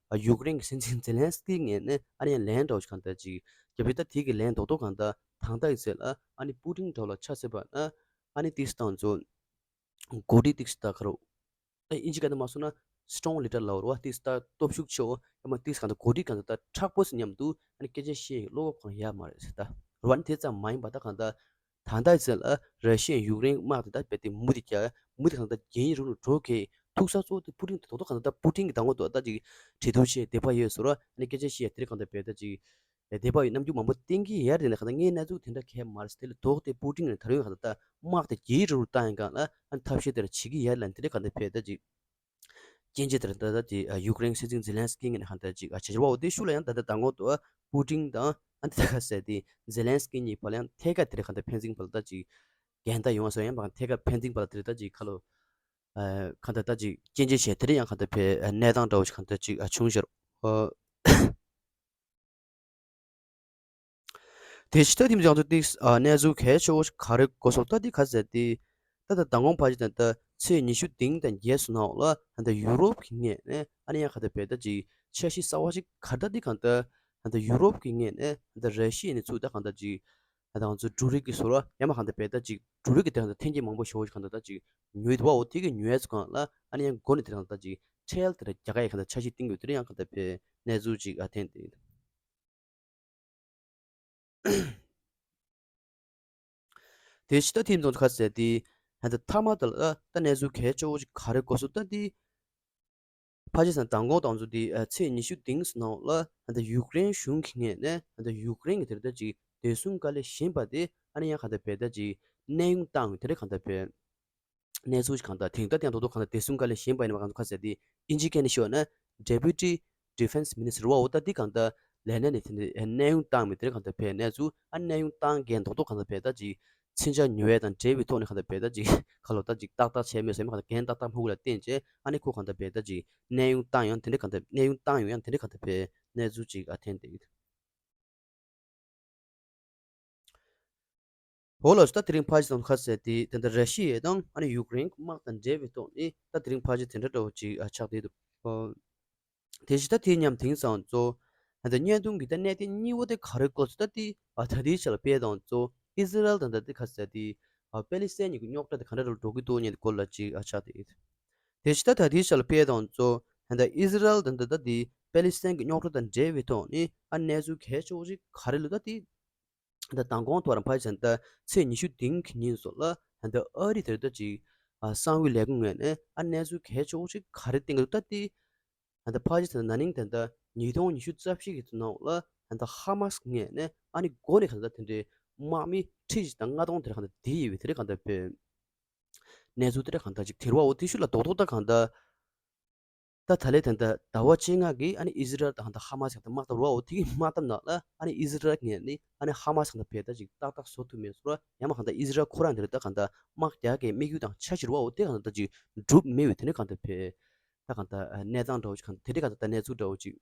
ཡུཀ་རེན་གྱི་སྲིད་འཛིན་ཛེ་ལན་སི་ཀི་ངོས་ནས་ཨ་ནི་ཡང་ལན་འདྲ་བོ་ཞིག་གང་ལྟར་ཅིག་རྒྱབ་ཡོད། ད་དེ་གི་ལན་རྡོག་རྡོག་གང་ལྟར་ད་ལྟ་ཡི་ཚེ་ལ་ཨ་ནི་པུ་ཏིན་འདྲ་བོ་ལ་ཆ་བཞག་པ་ན། ཨ་ནི་ཏིག་སྟངས་ཚོ་འགོ་ཁྲིད་ཏིག་ད་ག་རུ། ཨ་ཨིན་ཇི་སྐད་ནང་མ་སོང་ན་སི་ཊོང་ལི་ཌར་ལབ་རོ་བ། ཏིག་ད་སྟོབས་ཤུགས་ཆེ་བོ། ཡང་མ་ཏིག་གང་ལྟར་འགོ་ཁྲིད་གང་ལྟར་ད་མཁྲེགས་པོ་ཞིག་མཉམ་དུ་ཨ་ནི་སྐད་ཆ་བཤད་བློ་ཁོག་ཁོ་རང་ཡོད་མ་རེད་ཟེར། ད་རུ་བ་ནི་དེ་ཙམ་མ་ཡིན་པ། ད་གང་ལྟར་ད་ལྟ་ཡི་ཚེ་ལ་ར་ཤི་ཡ་ཡུཀ་རེན་དམག་དེ་ད་རྦད་དེ་མུ་མཐུད་རྒྱག་མུ་མཐུད་གང་ལྟར་རྒྱུན་རིང་རུ་འགྲོ་གི་ཐུག་ས་གཙོ་བོ་དེ་པུ་ཏིན་དེ་རྡོག་རྡོག་གང་ལྟར་ད་པུ་ཏིན་གྱི་མདང་དགོང་དུ་ད་ཅིག་གྲོས་བསྡུར་བྱས་བསྡད་པ་ཡོད་ཟེར་རོ། ཨ་ནི་སྐད་ཆ་བཤད་དེ་རིང་གང་ལྟར་བས་ད་ཅིག་བསྡད་པ་ཡོད། རྣམ་འགྱུར་མང་པོ་བསྟན་གྱི་ཡོད་རེད། ད་གང་ལྟར་ངའི་གནས་ཚུལ་དེ་འདྲ་གང་ཡང་མ་རེད་ཟེར། དེ་ལས་ལྡོག་སྟེ་པུ་ཏིན་ནས་ད་རུང་གང་ལྟར་ད་དམག་དེ་རྒྱུན་རིང་རུ་བཏང་ཡིན་གང་ལ་ཨ་ནི་ཐབས་ཤེས་དེ་འདྲ་བྱེད་ཀྱི་ཡོད་ལབ་ནས་དེ་འདྲ་གང་ལྟར་བས་ད་ཅིག་སྐྱོན་བརྗོད་དེ་འདྲ་ད་ད་ཅིག་ཡུཀ་རེན་སྲིད་འཛིན་ཛེ་ལན་སི་ཀི་ངོས་ནས་གང་ལྟར་ཅིག་ཨ་བྱས་བྱས་པ། འོ་དེ་ཤུགས་ལ་ཡང་ད་ལྟ་མདང་དགོང་དུ་པུ་ཏིན་དང་ཨ་ནི་ད་ག་ཟེར་དེ་ཛེ་ལན་སི་ཀི་གཉིས་བར་ལ་ཡང་ཐད་ཀར་དེ་འདྲ་གང་ལྟར་ཕན་ཚུན་བར་ལ་ད་ཅིག་འགལ་ཟླ་ཡོང་བ་སོགས་ཡང་མ་ཐད་ཀར་ཕན་ཚུན་བར་ལ་དེ་འདྲ་ད་ཅིག་ཁ་ལོ། ཨ་གང་ལྟར་ད་ཅིག་སྐྱོན་བརྗོད་བྱས་དེ་འདྲ་ཡང་གང་ལྟར་བས་གནས་སྟངས་འདྲ་བོ་ཞིག་གང་ལྟར་ཅིག་ཨ་བྱུང་ཞེས། ཨ་དེ་ཕྱི་ད་དེ་མི་ཚང་དུ་ཏིག་ཨ་གནས་ཚུལ་གལ་ཆེ་བོ་ཞིག་ག་རེ་གོ་སོང་ད་དེ་ག་ཟེར་དེ། ད་ད་མདང་དགོང་ཕལ་ཆེར་ད་ད་ཚེས་ཉི་ཤུ་བདུན་དང་བརྒྱད་ཚོ་ནང་ལ་ད་ད་ཡུ་རོབ་ཀྱི་ངོས་ནས་ཨ་ནི་ཡང་གང་ལྟར་བས་ད་ཅིག་འཆར་གཞི་གསར་བ་ཞིག་ག་རེ་ད་དེ་གང་ལྟར་ད་ད་ཡུ་རོབ་ཀྱི་ངོས་ནས་ད་ད་ར་ཤི་ཡ་ནས་ཚུར་ད་གང་ལྟར་ཅིག་ད་ང་ཚོ་འབྲུ་རིགས་ཀྱི་ཟེར་རོ། ཡང་མ་གང་ལྟར་བས་ད་ཅིག་འབྲུ་རིགས་ཀྱི་དེ་གང་ལྟར་ཐོན་སྐྱེད་མང་པོ་ཞེ་པོ་ཞིག་གང་ལྟར་ད་ཅིག་ཉོས་འདུག་བ། འོ་དེ་གི་ཉོས་ཚོ་གང་ལ་ཨ་ནི་ཡང་སྒོ་ནས་དེ་གང་ལྟར་ད་ཅིག་ཁྲལ་དེ་འདྲ་རྒྱག་ག་ཡི་གང་ལྟར་འཆར་གཞི་བཏིང་དགོས་དེ་འདྲ་ཡང་གང་ལྟར་བས་གནས་ཚུལ་ཅིག་ཨ་ཐོན་ཏེ། དེ་ཕྱི་ད་དེ་མི་ཚང་དུ་ག་ཟེར་དེ། ད་ད་མཐའ་མ་ད་ལ་ད་གནས་ཚུལ་གལ་ཆེ་བོ་ཞིག་ག་རེ་གོ་སོང་ད་དེ། ཕལ་ཆེར་ད་མདང་དགོང་དང་ཚོ་དེ་ཨ་ཚེས་ཉི་ཤུ་བདུན་ཚོ་ནང་ལ་ད་ཡུཀ་རེན་གཞུང་གི་ངོས་ནས་ད་ཡུཀ་རེན་གྱི་དེ་ད་ཅིག་བདེ་སྲུང་བཀའ་བློན་གཞོན་པ་དེ་ཨ་ནི་ཡང་གང་ལྟར་བས་ད་ཅིག་གནས་དབྱུང་བཏང་ཡོད། དེ་འདྲ་གང་ལྟར་བས་གནས་ཚུལ་ཞིག་གང་ལྟར་དེང་ད་དེང་ཐོག་ཐོག་གང་ལྟར་བདེ་སྲུང་བཀའ་བློན་གཞོན་པ་ཡིན་པ་གང་ལྟར་ག་ཟེར་དེ་ཨིན་ཇི་སྐད་ནས་ཞུས་ན་Deputy Defense Minister རེད་བ། འོ་ད་དེ་གང་ལྟར་ལས་གནས་ནས་དེ་འདྲ་གནས་དབྱུང་བཏང་མི་དེ་འདྲ་གང་ལྟར་བས་གནས་ཚུལ་ཨ་གནས་དབྱུང་བཏང་མཁན་རྡོག་རྡོག་གང་ལྟར་བས་ད་ཅིག་མཚོན་ཆ་ཉོ་ཡས་དང་འབྲེལ་བའི་ཐོག་ནས་གང་ལྟར་བས་ད་ཅིག་ཁ་ལོ་ད་ཅིག་ཏག་ཏག་བྱས་མེད་ཟེར་མི་གང་ལྟར་འགན་ཏག་ཏག་མ་ཁུར་ལ་བརྟེན་བྱས་ཨ་ནི་ཁོ་གང་ལྟར་བས་ད་ཅིག་གནས་དབྱུང་བཏང་ཡོང་། དེ་འདྲ་གང་ལྟར་གནས་དབྱུང་བཏང་ཡོང་ཡང་དེ་འདྲ་གང་ལྟར་བས་གནས་ཚུལ་ཅིག་ཨ་ཐོན་བསྡད་ཡོད། འོ་ལགས་སོ། ད་དེ་རིང་ཕལ་ཆེར་ཙམ་ཁ་གསལ་དེ་ད་ལྟ་ར་ཤི་ཡ་དང་ཨ་ནི་ཡུཀ་རེན་གྱི་དམག་དང་འབྲེལ་བའི་ཐོག་ནས་ད་དེ་རིང་ཕལ་ཆེར་དེ་འདྲ་འདྲ་བོ་ཅིག་ཨ་ཆགས་བསྡད་འདུག་ཨོ། དེ་བཞིན་ད་དེ་མཉམ་དེང་སང་གཙོ་ད་ལྟ་བརྙན་ཐུང་གི་ད་གནད་དོན་གཉིས་པོ་དེ་ག་རེ་སྐོར་ཚོ་ད་དེ་ཨ་ད་ལྟའི་ཆ་ལ་དཔེ་དང་གཙོ་ཨི་ཟི་རལ་དང་ད་ལྟ་ཁ་གསལ་དེ་ཨ་པེ་ལི་སི་ཐན་གཉིས་ཀྱི་རྙོག་དྲ་དེ་ག་འདྲ་འདྲ་བོ་འགྲོ་གི་འདུག་ཉེན་སྐོར་ལ་ཅིག་ཨ་ཆགས་བསྡད་ཡོད། དེ་བཞིན་ད་ད་ལྟའི་ཆ་ལ་དཔེ་དང་གཙོ་ད་ལྟ་ཨི་ཟི་རལ་དང་ད་ལྟ་དེ་པེ་ལི་སི་ཐན་གྱི་རྙོག་དྲ་དང་འབྲེལ་བའི་ཐོག་ནས་ཨ་གནས་ཚུལ་གལ་ཆེ་བོ་ཞིག་ག་རེ་ལབ་ད་དེ། ད་མདང་དགོང་ཐོག་རང་ཕལ་ཆེར་ད་ཚེས་ཉི་ཤུ་བདུན་གྱི་ཉིན་སོགས་ལ་ད་ཨ་རི་དེར་ད་ཅིག་ཨ་གསང་བའི་ལས་ཁུངས་ངོས་ནས་ཨ་གནས་ཚུལ་གལ་ཆེ་བོ་ཞིག་ག་རེ་བཏོན་གྱི་འདུག་ད་དེ་ད་ཕལ་ཆེར་ད་ན་ནིང་ད་ད་ཉིས་སྟོང་ཉི་ཤུ་རྩ་བཞི་གི་ནང་ལ་ད་ཧ་མ་སི་ངོས་ནས་ཨ་ནི་འགོ་ནས་ད་ད་དེ་འདྲའི་དམག་མི་ཁྲི་བཞི་དང་ལྔ་སྟོང་དེ་འདྲ་གང་ལྟར་བསྡད་ཡོད་པའི་དེ་འདྲ་གང་ལྟར་བས། གནས་ཚུལ་དེ་འདྲ་གང་ལྟར་ཅིག་དེར་བའོ། དེ་ཤུལ་ལ་རྡོག་རྡོག་ད་གང་ལྟར། ད་ད་ལན་ད་ལྟ་ཟླ་བ་བཅོ་ལྔ་གི་ཨ་ནི་ཨི་ཟི་རལ་དང་ད་ཧ་མ་སི་ཡང་ད་དམག་འཐབ་རུ་བའོ། དེ་གི་དམག་འཐབ་ནང་ལ་ཨ་ནི་ཨི་ཟི་རལ་ངོས་ནས་ཨ་ནི་ཧ་མ་སི་ཡང་ད་བས་ད་ཅིག་ཏག་ཏག་བཟོ་ཐུབ་མེད་སོང་ར། ཡང་མ་གང་ལྟར་ཨི་ཟི་རལ་ཁོ་རང་དེར་ད་གང་ལྟར་དམག་རྒྱག་གི་དམིགས་ཡུལ་དང་འཆར་གཞི་རུ་བའོ། དེ་གང་ལྟར་ད་ཅིག་འགྲུབ་མེད་པའི་དེ་འདྲ་གང་ལྟར་བས། ད་གང་ལྟར་གནས་སྟངས་འདྲ་བོ་ཅིག་གང་ལྟར་དེ་འདྲ་གང་ལྟར་ད་གནས་ཚུལ་འདྲ་བོ་ཅིག་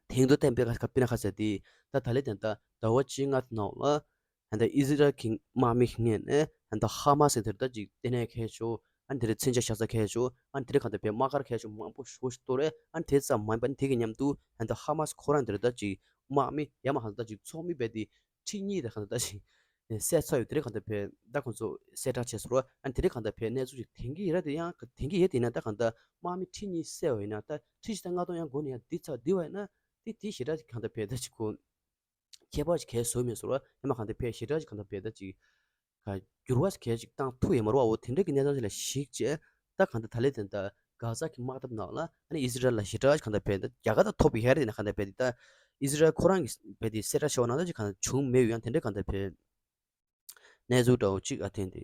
དེང་དུ་བསྟན་པའི་ཁ་དཔེར་ན་ཁ་གསལ་དེ་ད་ད་ལན་དེ་ད་ཟླ་བ་བཅོ་ལྔ་ནང་ལ་ ཧན་ད་ཨི་ཟི་རལ་གྱི་དམག་མི་ངོས་ནས་ཧན་ད་ཧ་མ་སི་དེར་ད་ཅིག་ལྟེ་གནས་ཁེལ་ཆོག་ཨ་ནི་དེ་རིང་མཚོན་ཆ་བཞག་ས་ཁེལ་ཆོག་ཨ་ནི་དེ་རིང་གང་ལྟར་བས་དམག་སྒར་ཁེལ་ཆོག་མང་པོ་ཞེ་པོ་ཞིག་གཏོར་རེད། ཨ་ནི་དེ་ཙམ་མ་ཡིན་པ་ནི་དེ་གི་མཉམ་དུ་ཧན་ད་ཧ་མ་སི་ཁོ་རང་དེར་ད་ཅིག་དམག་མི་ཡ་མ་ཧན་ད་ཅིག་ཚོགས་མི་བས་དེ་ཁྲི་གཉིས་དེ་གང་ལྟར་ད་ཅིག་བསད་ཚར་ཡོད། དེ་རིང་གང་ལྟར་བས་ད་ཁོང་ཚོ་གསལ་བསྒྲགས་བྱས་སོང་ར། ཨ་ནི་དེ་རིང་གང་ལྟར་བས་གནས་ཚུལ་ཅིག་དེང་གི་ཡིན་ར། དེ་ཡང་དེང་གི་ཡོད་དེ་ཡིན་ན་ད་གང་ལྟར་དམག་མི་ཁྲི་གཉིས་བསད་པ་ཡིན་ན་ད་ཁྲི་བཞི་དང་ལྔ་སྟོང་ཡང་འགོར་ནས་ཡང་འདི་ཚར་འདི་བ་ཡིན་ན་དེ་དེ་ཞེ་དྲག་ཅིག་གང་ལྟར་བས་ད་ཅིག་ཁོ། ཁྱད་པར་ཞིག་གས་བཟོས་མེད་སོང་ར། ཡང་མ་གང་ལྟར་བས་ཞེ་དྲག་ཅིག་གང་ལྟར་བས་ད་ཅིག་ག་འགྱུར་བ་ཞིག་གས་ཅིག་བཏང་ཐུབ་ཡོད་མ་རེད་བ། འོ་དེ་འདྲ་གི་གནས་སྟངས་ཅིག་ལ་གཞིགས་བྱས་ད་གང་ལྟར་ད་ལས་དེ་འདྲ་གྷ་ཟ་གི་དམག་འཐབ་ནང་ལ་ཨ་ནི་ཨི་ཟི་རལ་ལ་ཞེ་དྲག་ཅིག་གང་ལྟར་བས་ད་རྒྱ་གར་ད་ཐོབ་ཡ་རེད་ན་གང་ལྟར་བས་དེ་ད་ཨི་ཟི་རལ་ཁོ་རང་གི་བས་དེ་གསལ་བསྒྲགས་བྱས་པ་ནང་ལ་ཅིག་གང་ལྟར་བྱུང་མེད་ཡང་དེ་འདྲ་གང་ལྟར་བས་གནས་ཚུལ་འདྲ་བོ་ཅིག་ཨ་ཐེན་དེ།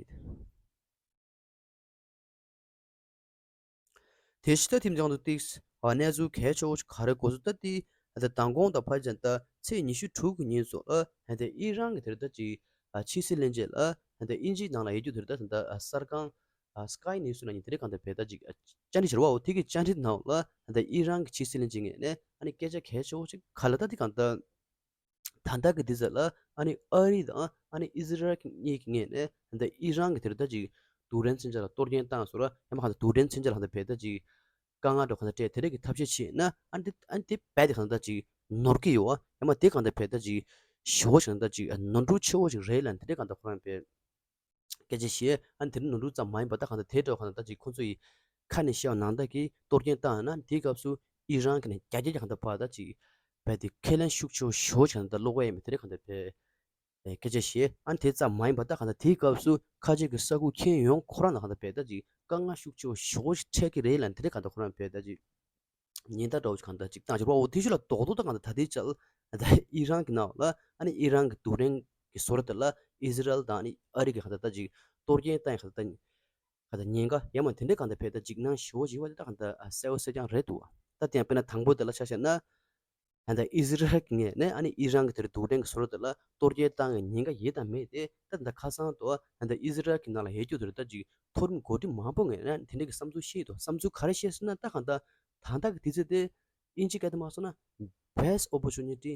དེ་ཕྱི་ད་ཐིམ་ཚང་དུ་ཏིགས་ཨ་གནས་ཚུལ་གལ་ཆེ་བོ་ཞིག་ག་རེ་གོ་སོང་ད་ཏི་ཨ་ད་མདང་དགོང་དང་ཕར་ཕྱིན་ད་ཚེས་ཉི་ཤུ་དྲུག་གི་ཉིན་སོགས་ལ་ཨ་ད་ཨི་རན་གྱི་དེར་ད་ཅིག་ཨ་ཕྱི་སྲིད་བློན་ཆེན་ལ་ཨ་ད་དབྱིན་ཇིའི་ནང་ལ་ཡོད་རྒྱུ་དེར་ད་ད་ཨ་གསར་ཁང་ཨ་སི་ཀའི་ནིའུ་སི་ནང་ཉིན་དེ་རིང་གང་ད་བས་ད་ཅིག་ཨ་བཅར་འདྲི་བྱེད་རོགས་འོ་དེ་གི་བཅར་འདྲི་ནང་ལ་ཨ་ད་ཨི་རན་གྱི་ཕྱི་སྲིད་བློན་ཆེན་ངོས་ནས་ཨ་ནི་སྐད་ཆ་གལ་ཆེ་བོ་ཞིག་ག་ལ་ད་ཏི་གང་ད། ད་ལྟ་གི་དུས་ཚོད་ལ་ཨ་ནི་ཨ་རི་དང་ཨ་ནི་ཨི་ཟི་རལ་གཉིས་ཀྱི་ངོས་ནས་ད་ཨི་རན་གྱི་དེར་ད་ཅིག་རྡུལ་ཕྲན་མཚོན་ཆ་ལ་གཏོར་སྐྱོན་བཏང་སོང་ར། ཡང་མ་གང་ལྟར་རྡུལ་ཕྲན་མཚོན་ཆ་ལ་གང་ལྟར་བས་ད་ཅིག་དཀའ་ངལ་འགྲོ་གང་ལྟར་སྤྲད་དེ་རིགས་ཀྱི་ཐབས་ཤེས་བྱས་ན་ཨ་ནི་ཨ་ནི་དེ་རྦད་དེ་གང་ལྟར་ཅིག་ནོར་གྱི་ཡོད་བ། ཡང་མ་དེ་གང་ལྟར་བས་ད་ཅིག་ཞེ་བོ་ཞིག་གང་ལྟར་ཅིག་ནོར་འཁྲུལ་ཆེ་བོ་ཞིག་རེད་ལ་དེ་འདྲས་གང་ལྟར་ཁོ་རང་བས། སྐད་ཆ་བཤད་ཨ་ནི་དེ་རིང་ནོར་འཁྲུལ་ཙམ་མ་ཡིན་པ་ད་གང་ལྟར་དེ་འདྲ་གང་ལྟར་ད་ཅིག་ཁོང་ཚོ་ཡི་ཁ་ནས་བཤད་པ་ནང་ལྟར་གྱི་གཏོར་སྐྱོན་བཏང་ཡོད་ན་དེའི་སྐབས་སུ་ཨི་རན་གྱི་ནས་རྒྱ་རྒྱ་གྱ་གང་ལྟར་ཕར་ད་ཅིག་བས་དེ་ཁས་ལེན་ཤུགས་ཆེ་བོ་ཞེ་བོ་ཅིག་གང་ལྟར་ཀློག་གི་ཡོད་མེད་དེ་རིང་གང་ལྟར་བས་སྐད་ཆ་བཤད་ཨ་ནི་དེ་ཙམ་མ་ཡིན་པ་ད་གང་ལྟར་དེའི་སྐབས་སུ་ཁ་ཆེ་གི་ས་ཁུག་མཁྱེན་ཡོང་ཁོ་རང་ལ་གང་ལྟར་བས་ད་ཅིག་དཀའ་ངལ་ཤུགས་ཆེ་བོ་ཞེ་བོ་ཞིག་འཕྲད་ཀྱི་རེད་ལ་དེ་རིང་གང་ལྟར་ཁོ་རང་བས་ད་ཅིག་ཉེན་བརྡ་འདྲ་བོ་ཅིག་གང་ལྟར་ཅིག་བཏང་ཕྱིར་བ་འོ་དེ་ཤུ་ལ་རྡོག་རྡོག་ད་གང་ལྟར་ད་ལྟའི་ཆར་ད་ཨི་རན་གྱི་ནང་ལ་ཨ་ནི་ཨི་རན་གྱི་རྡུལ་ཕྲན་གྱི་བཟོ་གྲྭ་དེ་ལ་ཨི་ཟི་རལ་དང་ཨ་ནི་ཨ་རི་གི་གང་ལྟར་ད་ཅིག་གཏོར་སྐྱོན་བཏང་ཡ་གང་ལྟར་ད་གང་ལྟར་ཉེན་ཁ་ཡ་མ་དེ་འདྲའི་གང་ལྟར་བས་ད་འཇིགས་སྣང་ཞེ་བོ་ཞིག་བ་དེ་ད་གང་ལྟར་གསལ་བོ་གསལ་རྐྱང་རེད་འདུག་ད་དེ་ཡང་དཔེར་ན་དང་པོ་དེ་ལ་ཆ་བཞག་ན། ད་ལྟ་ཨི་ཟི་རལ་གྱི་ངོས་ནས་ཨ་ནི་ཨི་རན་གྱི་དེར་རྡུལ་ཕྲན་གྱི་བཟོ་གྲྭ་དེ་ལ་གཏོར་སྐྱོན་བཏང་བའི་ཉེན་ཁ་ཡོད་དམ་མེད་དེ་ད་ད་ལྟ་ཁ་སང་དུ་ད་ལྟ་ཨི་ཟི་རལ་གྱི་ནང་ལ་ཡོད་རྒྱུ་དེར་ད་ཅིག་མཐོ་རིམ་འགོ་ཁྲིད་མང་པོ་ངོས་ནས་དེ་འདྲ་གི་བསམ་ཚུལ་བཤད་འདུག་བསམ་ཚུལ་ག་རེ་བཤད་ཟེར་ན་ད་གང་ལྟར་ད་ལྟ་གི་དུས་ཚོད་དེ་དབྱིན་ཇི་སྐད་དུ་མ་སོང་ན་best opportunity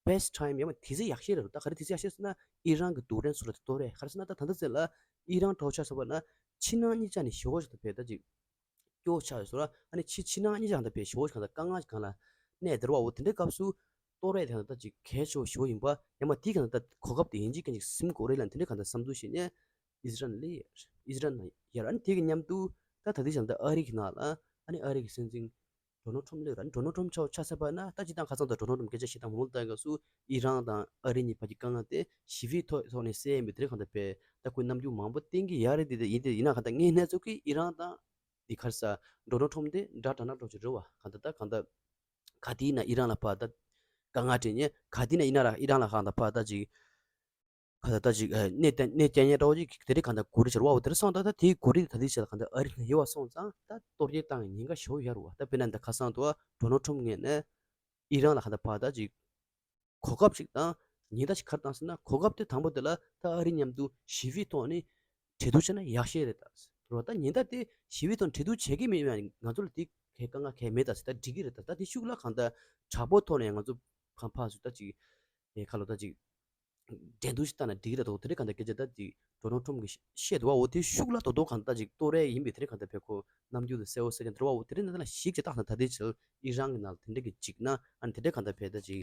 best time ཡང་མ་དུས་ཚོད་ཡག་ཤོས་རེད་འདུག་ད་ག་རེ་དུས་ཚོད་ཡག་ཤོས་ཟེར་ན་ཨི་རན་གྱི་རྡུལ་ཕྲན་བཟོ་གྲྭ་དེ་གཏོར་རེད། ག་རེ་ཟེར་ན་ད་ད་ལྟ་ཚོད་ལ་ཨི་རན་གྲོགས་ཆ་ཚ་བ་ན་ཕྱི་ནང་གཉིས་ཆ་ནས་ཞེ་བོ་ཞིག་ད་བས་ད་ཅིག་སྐྱོ་ཆགས་ཡོད་སོང་ར། ཨ་ནི་ཕྱི་ཕྱི་ནང་གཉིས་ཆ་གང་ལྟར་བས་ཞེ་བོ་ཞིག་གང་ལྟར་དཀའ་ངལ་གང་ལ་གནས་བསྡད་ར་བ་འོ་དེ་འདྲའི་སྐབས་སུ་གཏོར་རེད་དེ་གང་ལྟར་ཅིག་གལ་ཆེ་བོ་ཞེ་བོ་ཡིན་པ་ཡང་མ་དེ་གང་ལྟར་གོ་སྐབས་དེ་ཡིན་གཅིག་མཁན་གཅིག་ཟིན་དགོས་རེད་ལ་དེ་འདྲའི་གང་ལྟར་བསམ་ཚུལ་བཤད་ནས་ཨི་ཟི་རན་ལ་ཨི་ཟི་རན་ཡར་ཨ་ནི་དེ་གི་མཉམ་དུ་ད་ད་ལྟའི་ཆ་ད་ཨ་རི་གི་ནང་ལ་ཨ་ནི་ཨ་རི་གི་སྲིད་འཛིན་ཌོ་ནལ་ཊམ་སླེབས་ར་ཨ་ནི་ཌོ་ནལ་ཊམ་ཆ་ཆ་ཚ་བ་ན་ད་ཅི་ད་ཁ་སང་ད་ཌོ་ནལ་ཊམ་སྐད་ཆ་བཤད་སྟངས་མང་པོ་ལྟ་ག་སུ་ཨི་རན་དང་ཨ་རི་གཉིས་བར་གྱི་དཀའ་ངལ་དེ་ཞི་བའི་ཐོག་ཐོག་ནས་སེལ་ཡས་མི་དེ་རེད་གང་ལྟར་བས་ད་ཁོས་རྣམ་འགྱུར་མང་པོ་བསྟན་གི་ཡ་རེད། དེ་ཡིན་དེ་ཡིན་ན་གང་ལྟར་ངའི་སྣེ་ཚོགས་ཀྱི་ཨི་རན་དང་དེ་ག་རེ་ཟ་ཌོ་ནལ་ཊམ་དེ་འདྲ་འདྲ་ན་འགྲོ་ཅི་རེད་བ། གང་ལྟར་ད་གང་ལྟར་ག་དུས་ཡིན་ན་ཨི་རན་ལ་ཕར་ད་དཀའ་ངལ་འཕྲད་ཉེན་ག་དུས་ཡིན་ན་ཨི་རན་ལ་ཨི་རན་ལ་གང་ལྟར་ཕར་ད་ཅིག་གང་ལྟར་ད་ཅིག་གནས་གནས་སྐྱེལ་ཉེན་འདྲ་བོ་ཅིག་དེ་རིང་གང་ལྟར་གོ་རིམ་ཆེ་བ་འོ་དེ་རིང་སང་ད་ད་དེའི་གོ་རིམ་ད་དེའི་ཆེད་ལ་གང་ལྟར་ཨ་རི་ནས་ཡོད་བ་སོང་ཙང་ད་གཏོར་སྐྱོན་བཏང་བའི་ཉེན་ཁ་ཞེ་པོ་ཡོད་རེད་བ། ད་དཔེར་ན་ད་ཁ་སང་དུ་ཌོ་ནལ་ཊམ་ངོས་ནས་ཨི་རན་ལ་གང་ལྟར་ཕར་ད་ཅིག་གོ་སྐབས་ཤིག་དང་ཉེན་བརྡ་ཞིག་ག་རེ་བཏང་ཟེར་ན་གོ་སྐབས་དེ་དང་པོ་དེ་ལ་ད་ཨ་རི་མཉམ་དུ་ཞི་བའི་ཐོག་ནས་གྲོས་བསྡུར་བྱས་ན་ཡག་ཤོས་རེད་ད་ཟེར་བ། ད་ཉེན་བརྡ་དེ་ཞི་བའི་ཐོག་གྲོས་བསྡུར་བྱེད་ཀྱི་མེད་པ་ང་ཚོ་ལ་དེ་གའི་དཀའ་ངལ་གང་ཡང་མེད་ད་ཟེར་ད་འགྲིག་གི་རེད། ད་ད་དེ་ཤུགས་ལ་གང་ལྟར་དྲག་པོའི་ཐོག་ནས་ང་ཚོ་གང་ཕར་ཚུར་ད་ཅིག་ཨེ་ཁ་ལོ་ད་ཅིག་འགྲན་བསྡུར་ཞིག་བཏང་ན་འགྲིག་གི་རེད་དོ། དེ་རིང་གང་ལྟར་སྐད་ཆ་ད་ཅིག་ཌོ་ནལ་ཊམ་གྱིས་བཤད་འདུག་བ། འོ་དེ་ཤུགས་ལ་དོ་དོ་གང་ལྟར་ཅིག་གཏོར་རེ་ཡིན་པའི་དེ་རིང་གང་ལྟར་བས་ཁོ་རྣམ་འགྱུར་དེ་གསལ་བོ་གསལ་རྐྱང་དེ་རེད་བ། འོ་དེ་རིང་ནང་ལ་ཞིག་ཅིག་བཏང་ན་ད་དེ་ཕྱིར་ཨི་རན་གྱི་ནང་ལ་དེ་འདྲ་གི་འཇིགས་སྣང་ཨ་ནི་དེ་འདྲ་གང་ལྟར་བས་ད་ཅིག་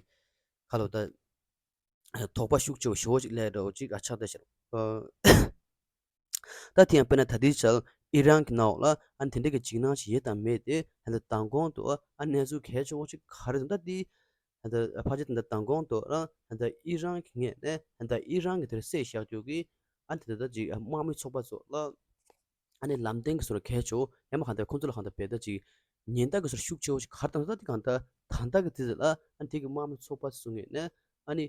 ཁ་ལོ་ད་དོགས་པ་ཤུགས་ཆེ་བ་ཞེ་བོ་ཅིག་སླེབས་འདྲ་བོ་ཅིག་ཨ་ཆགས་བསྡད་ཤག་ཨ། ད་དེ་ཡང་དཔེར་ན་ད་ལྟའི་ཆར་ཨི་རན་གྱི་ནང་ལ་ཨ་ནི་དེ་འདྲ་གི་འཇིགས་སྣང་ཞིག་ཡོད་དམ་མེད་དེ་ད་ལྟ་མདང་དགོང་དུ་ཨ་གནས་ཚུལ་གལ་ཆེ་བོ་ཅིག་ག་རེ་ཟེར་ན་ད་དེ་ད་ལྟ་ཕལ་ཆེར་ད་ལྟ་མདང་དགོང་དུ་ཨ་ད་ལྟ་ཨི་རན་གྱི་ངོས་ནས་ད་ལྟ་ཨི་རན་གྱི་དེར་བསད་བཞག་རྒྱུ་གི་ཨ་ནི་ད་ལྟ་ཅིག་དམག་མི་ཚོགས་པ་ཚོ་ལ་ཨ་ནི་ལམ་སྟོན་གྱི་སོར་གལ་ཆེ་བོ་ཡང་མ་གང་ལྟར་ཁོང་ཚོ་ལ་གང་ལྟར་བས་ད་ཅིག་ཉེན་བརྡ་གི་སོར་ཤུགས་ཆེ་བོ་ཞིག་ག་རེ་བཏང་ད་དེ་གང་ལྟར་ད་ལྟ་གི་དུས་ཚོད་ལ་ཨ་ནི་དེ་གི་དམག་མི་ཚོགས་པ་ཚོ་ངོས་ནས་ཨ་ནི་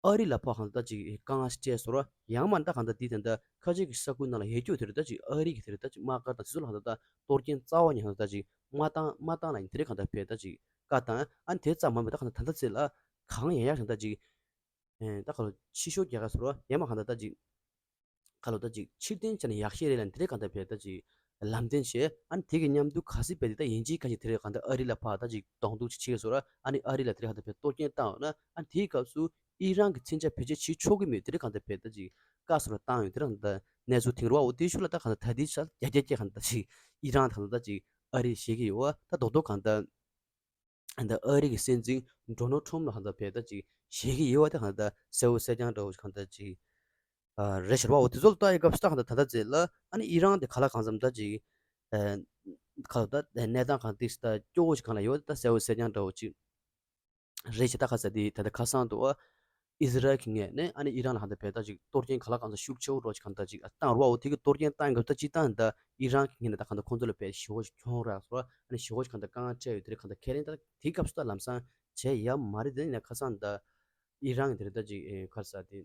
ཨ་རི་ལ་ཕར་གང་ལྟར་ད་ཅིག་དཀའ་ངལ་ཞིག་འཕྲད་སོང་ར། ཡང་མ་ད་གང་ལྟར་དེ་ད་ལྟ་ཁ་ཆེ་གི་ས་ཁུལ་ནང་ལ་ཡོད་རྒྱུ་དེ་རེད། ད་ཅིག་ཨ་རི་གི་དེ་རེད། ད་ཅིག་དམག་སྒར་དང་དེ་ཚོ་ལ་གང་ལྟར་ད་གཏོར་སྐྱོན་རྩ་བ་ཉིད་གང་ལྟར་ད་ཅིག་མ་བཏང་མ་བཏང་ལ་ཡིན་དེ་རེད། གང་ལྟར་བས་ད་ཅིག་བཀའ་བཏང་ཨ་ནི་དེ་ཙམ་མ་མེད་ད་གང་ལྟར་ད་ལྟ་ཚེ་ལ་གང་ཡང་ཡང་གང་ལྟར་ཅིག་ཨེ་ད་ག་ལོ་ཕྱི་ཤོག་རྒྱག་ག་སོང་ར། ཡང་མ་གང་ལྟར་ད་ཅིག་ག་ལོ་ད་ཅིག་ཕྱིར་འཐེན་བྱས་ན་ཡག་ཤོས་རེད་ལ་འདི་རེད། གང་ལྟར་བས་ད་ཅིག་ལམ་སྟོན་བྱས་ཨ་ནི་དེ་གི་མཉམ་དུ་ག་སྲིད་བས་དེ་ད་ཡིན་གཅིག་ཁ་ཅིག་དེ་རེད། གང་ལྟར་ཨ་རི་ལ་ཕར་ད་ཅིག་གདོང་གཏུག་ཅིག་བྱེད་གི་སོང་ར། ཨ་ནི་ཨ་རི་ལ་དེ་རེད་གང་ལྟར་བས་གཏོར་སྐྱོན་བཏང་ཡོད་ན་ཨ་ནི་དེའི་སྐབས་སུ་ ཨི་རན་གྱི་མཚོན་ཆ་བེད་སྤྱོད་བྱེད་ཆོག་གི་མེད། དེ་རིང་གང་ལྟར་བེད་ད་ཅིག་བཀག་སོ་ར་བཏང་ཡོད། དེ་རིང་ད་གནས་ཚུལ་དེང་རུ་བ་འོ་དེའི་ཤུགས་ལ་ད་གང་ལྟར་ད་ལྟའི་ཆར་རྒྱ་རྒྱ་སྐྱེ་གང་ལྟར་ཅིག་ཨི་རན་གང་ལྟར་ཅིག་ཨ་རི་ཞེད་ཀྱི་ཡོད་བ། ད་རྡོག་རྡོག་གང་ལྟར་ད་ཨ་རི་གི་སྲིད་འཛིན་ཌོ་ནལ་ཊམ་ལ་གང་ལྟར་བེད་ད་ཅིག་ཞེད་ཀྱི་ཡོད་བ། ད་གང་ལྟར་གསལ་བོ་གསལ་རྐྱང་འདྲ་བོ་གང་ལྟར་ཅིག་ཨ་རེད་ཤར་བ་འོ་དེ་ཚོ་ལ་ལྟ་ཡི་སྐབས་སུ་ད་གང་ལྟར་ད་ལྟ་ཚེ་ལ་ཨ་ནི་ཨི་རན་དེ་ག་ལ་གང་འཚམ་ད་ཅིག་ཨ་ག་ལ་ད་གནས་སྟངས་གང་ཏིག་ད་སྐྱོ་བོ་ཞིག་གང་ལ་ཡོད་ད་གསལ་བོ་གསལ་རྐྱང་འདྲ་བོ་ཅིག་རེད་ཤག་ད་ཁ་ས་དེ་ད་ལྟ་ཁ་སང་དུ་ཨི་ཟི་རལ་གྱི་ངོས་ནས་ཨ་ནི་ཨི་རན་ལ་གང་ལྟར་བེད་ད་ཅིག་གཏོར་སྐྱོན་ག་ལ་གང་འཚམ་ཤུགས་ཆེ་བོ་རོ་ཅིག་གང་ལྟར་ཅིག་བཏང་རོ་བ་འོ་དེ་གི་གཏོར་སྐྱོན་བཏང་སྐབས་ད་ཅིག་བཏང་ད་ཨི་རན་གྱི་ངོས་ནས་ད་གང་ལྟར་ཁོང་ཚོ་ལ་བེད་ཞི་བོ་ཞིག་གྱོང་རག་སོ་ཨ་ནི་ཞི་བོ་ཞིག་གང་ལྟར་དཀའ་ངལ་འཕྲད་ཡོད། དེ་རིང་གང་ལྟར་ཁས་ལེན་ད་དེའི་སྐབས་སུ་ད་ལམ་སང་བྱས་ཡ་མ་རེད། དེ་ཡིན་ན་ཁ་སང་ད་ཨི་རན་གྱི་དེ་རེད་ད་ཅིག་ཁ་ས་དེ།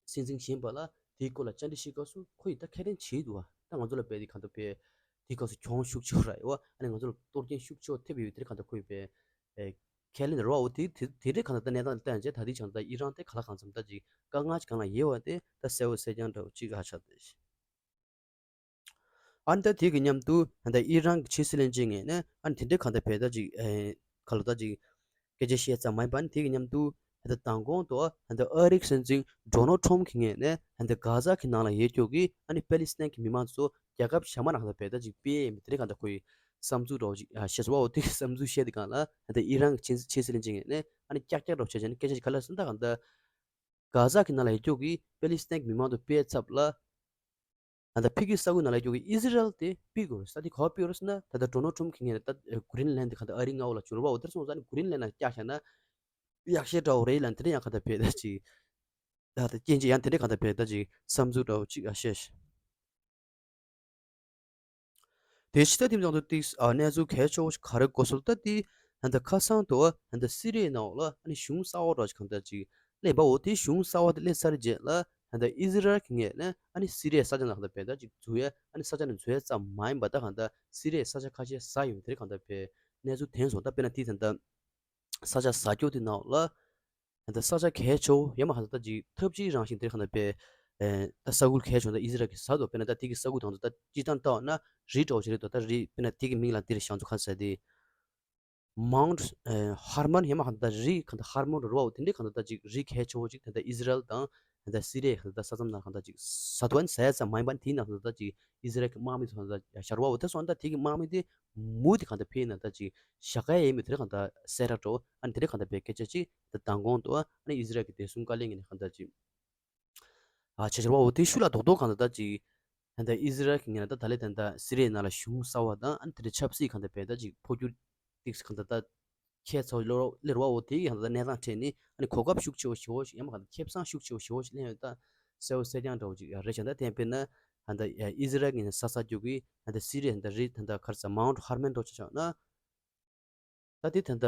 སྲིད་འཛིན་གཞོན་པ་ལ་དེའི་སྐོར་ལ་བཅར་འདྲི་ཞུས་སྐབས་སུ་ཁོ་ཡིས་ད་ཁས་ལེན་བྱས་འདུག་བ། ད་ང་ཚོ་ལ་བེད་དེ་གང་ལྟར་བེད་དེའི་སྐབས་སུ་གྱོང་ཤུགས་ཆེ་བོ་རག་ཡོད་བ། ཨ་ནི་ང་ཚོ་ལ་གཏོར་སྐྱོན་ཤུགས་ཆེ་བོ་ཐེབས་ཡོད། དེ་གང་ལྟར་ཁོ་ཡིས་བེད་ཨེ་ཁས་ལེན་རེད་བ། འོ་དེ་དེ་དེ་འདྲའི་གང་ལྟར་ད་གནས་སྟངས་ལ་བལྟས་ན་བྱས་ད་དེ་ཆ་ད་ཨི་རན་དེ་ག་ལ་གང་འཚམ་ད་ཅིག་དཀའ་ངལ་ཅིག་གང་ལ་ཡོད་བ་དེ་ད་གསལ་བོ་གསལ་རྐྱང་འདྲ་བོ་ཅིག་ཧ་ཆགས་ཏེ། ཨ་ནི་ད་དེ་གི་མཉམ་དུ་ཨ་ནི་ད་ཨི་རན་གྱི་ཕྱི་སྲིད་བློན་ཆེན་ངོས་ནས་ཨ་ནི་དེ་འདྲའི་གང་ལྟར་བེད་ད་ཅིག་ཨེ་ག་ལ་ད་ཅིག་སྐད་ཆ་བཤད་ཙམ་མ་ཡིན་པ། ཨ་ནི་དེ་གི་མཉམ་དུ་ཨ་ནི་ད་མདང་དགོང་དུ་ཨ་ནི་ད་ཨ་རིའི་སྲིད་འཛིན་ཌོ་ནལ་ཊམ་གྱི་ངོས་ནས་ཨ་ནི་ད་གྷ་ཛ་གི་ནང་ལ་ཡོད་རྒྱུ་གི་ཨ་ནི་པེ་ལི་སི་ཐན་གྱི་མི་མང་ཚོ་རྒྱལ་ཁབ་གཞན་མ་ནང་ལ་བེད་ད་ཅིག་སྤེལ་ཡས་མེད། དེ་འདྲའི་གང་ལྟར་ཁོ་ཡི་བསམ་ཚུལ་འདྲ་བོ་ཅིག་ཨ་བཤད་སོང་བ། འོ་དེ་གི་བསམ་ཚུལ་བཤད་དེ་གང་ལ་ཨ་ནི་ད་ཨི་རན་གྱི་ཕྱི་ཕྱི་སྲིད་བློན་ཆེན་ངོས་ནས་ཨ་ནི་ཀྱག་ཀྱག་འདྲ་བོ་བྱས་བྱས་ནས་སྐད་ཆ་ཅིག་ག་ལ་ཟེར་ན་ད་གང་ལྟར་གྷ་ཛ་གི་ནང་ལ་ཡོད་རྒྱུ་གི་པེ་ལི་སི་ཐན་གྱི་མི་མང་ཚོ་སྤེལ་ཚབ་ལ། ད་ལྟ་ཕ་གིའི་ས་ཁུལ་ནང་ལ་ཡོད་ཀྱི་ཨི་ཟི་རལ་དེ་ཕུད་དགོས་རེད། ས་དེ་ག་པར་ཕུད་རེད་ཟེར་ན། ད་ལྟ་ཌོ་ནལ་ཊམ་གྱི་ངོས་ནས་ད་གྷི་རིན་ལན་དེ་ག་ད་ཨ་རིའི་མངའ་འོག་ལ་བཅུག་རེད་བ། འོ་དེར་སོང་ཙང་གྷི་རིན་ལན་ལ་བཀྱག་བཞག་ན་ཡག་ཤོས་འདྲ་བོ་རེད་ལབ། དེ་འདྲ་ཡང་ག་ད་བེད་ད་ཅིག་ད་ལྟ་སྐྱོན་ཅིག་ཡང་དེ་འདྲ་ག་ད་བེད་ད་ཅིག་བསམ་ཚུལ་འདྲ་བོ་ཅིག་ཨ་བཤད། དེ་ཕྱི་ད་དེ་མཚུངས་དུ་ཏིག་ཨ་གནས་ཚུལ་གལ་ཆེ་བོ་ཞིག་ག་རེ་གོ་སོང་ད་དེ། ད་ལྟ་ཁ་སང་དུ་ད་ལྟ་སི་རི་ཡའི་ནང་ལ་ཨ་ནི་གཞུང་གསར་བ་འདྲ་ཞིག་གང་ལྟར་ཅིག་སླེབས་པ། འོ་དེ་གཞུང་གསར་བ་དེ་སླེབས་ཚར་རྗེས་ལ་ད་ལྟ་ཨི་ཟི་རལ་གྱི་ངོས་ནས་ཨ་ནི་སི་རི་ཡའི་ས་ཆ་ནང་ད་ལྟ་བེད་ད་ཅིག་འཛུལ་ཡས་ཨ་ནི་ས་ཆ་ནས་འཛུལ་ཡས་ཙམ་མ་ཡིན་པ་ད་གང་ལྟར་སི་རི་ཡའི་ས་ཆ་ཁ་ཤས་ཟ་ཡོད། དེ་གང་ལྟར་བེད་གནས་ཚུལ་ཐོན་སོང་། ད་དཔེར་ན་དེ་ད་ལྟ་ས་ཆ་ཟ་རྒྱུ་དེ་ནང་ལ་ད་ལྟ་ས་ཆ་གལ་ཆེ་བོ་ཡང་མ་གང་ལྟར་ད་ཅིག་འཐབ་ཇུས་རང་བཞིན་དེ་གང་ལྟར་བེད་ད་ས་ཁུལ་གལ་ཆེ་བོ་ད་ཨི་ཟི་རལ་གྱིས་ཟ་འདུག་དཔེར་ན་ད་དེ་གི་ས་ཁུལ་དང་ད་ལྟ་སྤྱིར་བཏང་ལྟ་བ་ན་རི་འདྲ་བོ་ཞིག་རེད་འདུག་ད་རི་དཔེར་ན་དེ་གི་མིང་ལ་འདིར་བཞག་ཚུལ་ག་ཟེར་དེ། མའུནཊ་ཧར་མོན་ཡང་མ་གང་ལྟར་རི་གང་ལྟར་ཧར་མོན་རེད་བ། འོ་དེ་འདྲའི་གང་ལྟར་ད་ཅིག་རི་གལ་ཆེ་བོ་ཅིག་ད་ལྟ་ཨི་ཟི་རལ་དང་ད་ལྟ་སི་རི་ཡའི་གང་ལྟར་ས་མཚམས་ནང་གང་ལྟར་ཅིག་ཟ་འདུག་ཨ་ནི་ཟ་ཡ་ཙམ་མ་ཡིན་པ་དེའི་ནང་གང་ལྟར་ཅིག་ཨི་ཟི་རལ་གྱི་དམག་མི་ཚོ་གང་ལྟར་ཡ་ཤར་བ། འོ་དེ་སོང་ད་དེ་གི་དམག་མི་དེ་མུ་མཐུད་གང་ལྟར་ཕེབས་ན་ད་ཅིག་བཞག་ག་ཡ་ཡིན་མིན་དེ་འདྲ་གང་ལྟར་གསལ་བསྒྲགས་འདྲ་བོ་ཨ་ནི་དེ་འདྲ་གང་ལྟར་བེད་སྐད་ཆ་ཅིག་ད་མདང་དགོང་དུ་ཨ་ནི་ཨི་ཟི་རལ་གྱི་བདེ་སྲུང་བཀའ་བློན་ངོས་ནས་གང་ལྟར་ཅིག་ཨ་བྱས་བྱས་རེད་བ། འོ་དེ་ཤུགས་ལ་རྡོག་རྡོག་གང་ལྟར་ད་ཅིག་ད་ལྟ་ཨི་ཟི་རལ་གྱི་ངོས་ནས་ད་ད་ལས་ད་ལྟ་སི་རི་ཡའི་ནང་ལ་གཞུང་གསར་བ་དང་ཨ་ནི་དེ་འདྲའི་ཆབ་སྲིད་གང་ལྟར་བེད་ད་ཅིག་འཕོ་འགྱུར་ཏིག་གང་ལྟར་ད་ཁྱད་ཚོ་ལོ་ལེར་བ། འོ་དེ་ཡང་ད་ལྟ་གནས་སྟངས་འཕྲད་ནས་ཨ་ནི་གོ་སྐབས་ཤུགས་ཆེ་བོ་ཞེ་བོ་ཞིག་ཡང་མ་གང་ལྟར་ཁེ་བཟང་ཤུགས་ཆེ་བོ་ཞེ་བོ་ཞིག་ལེན་ཡོད། ད་གསལ་བོ་གསལ་རྐྱང་འདྲ་བོ་ཅིག་ཡང་རེད་བྱས། ད་དེ་དཔེར་ན་ད་ལྟ་ཨི་ཟི་རལ་གྱི་ངོས་ནས་ས་ས་རྒྱུ་གི་ད་ལྟ་སི་རི་ཡའི་ད་ལྟ་རི་ད་ལྟ་ག་རེ་ཟེར་མའུནཊ་ཧར་མོན་འདྲ་བོ་ཆ་བཞག་ན། ད་དེ་ད་ལྟ་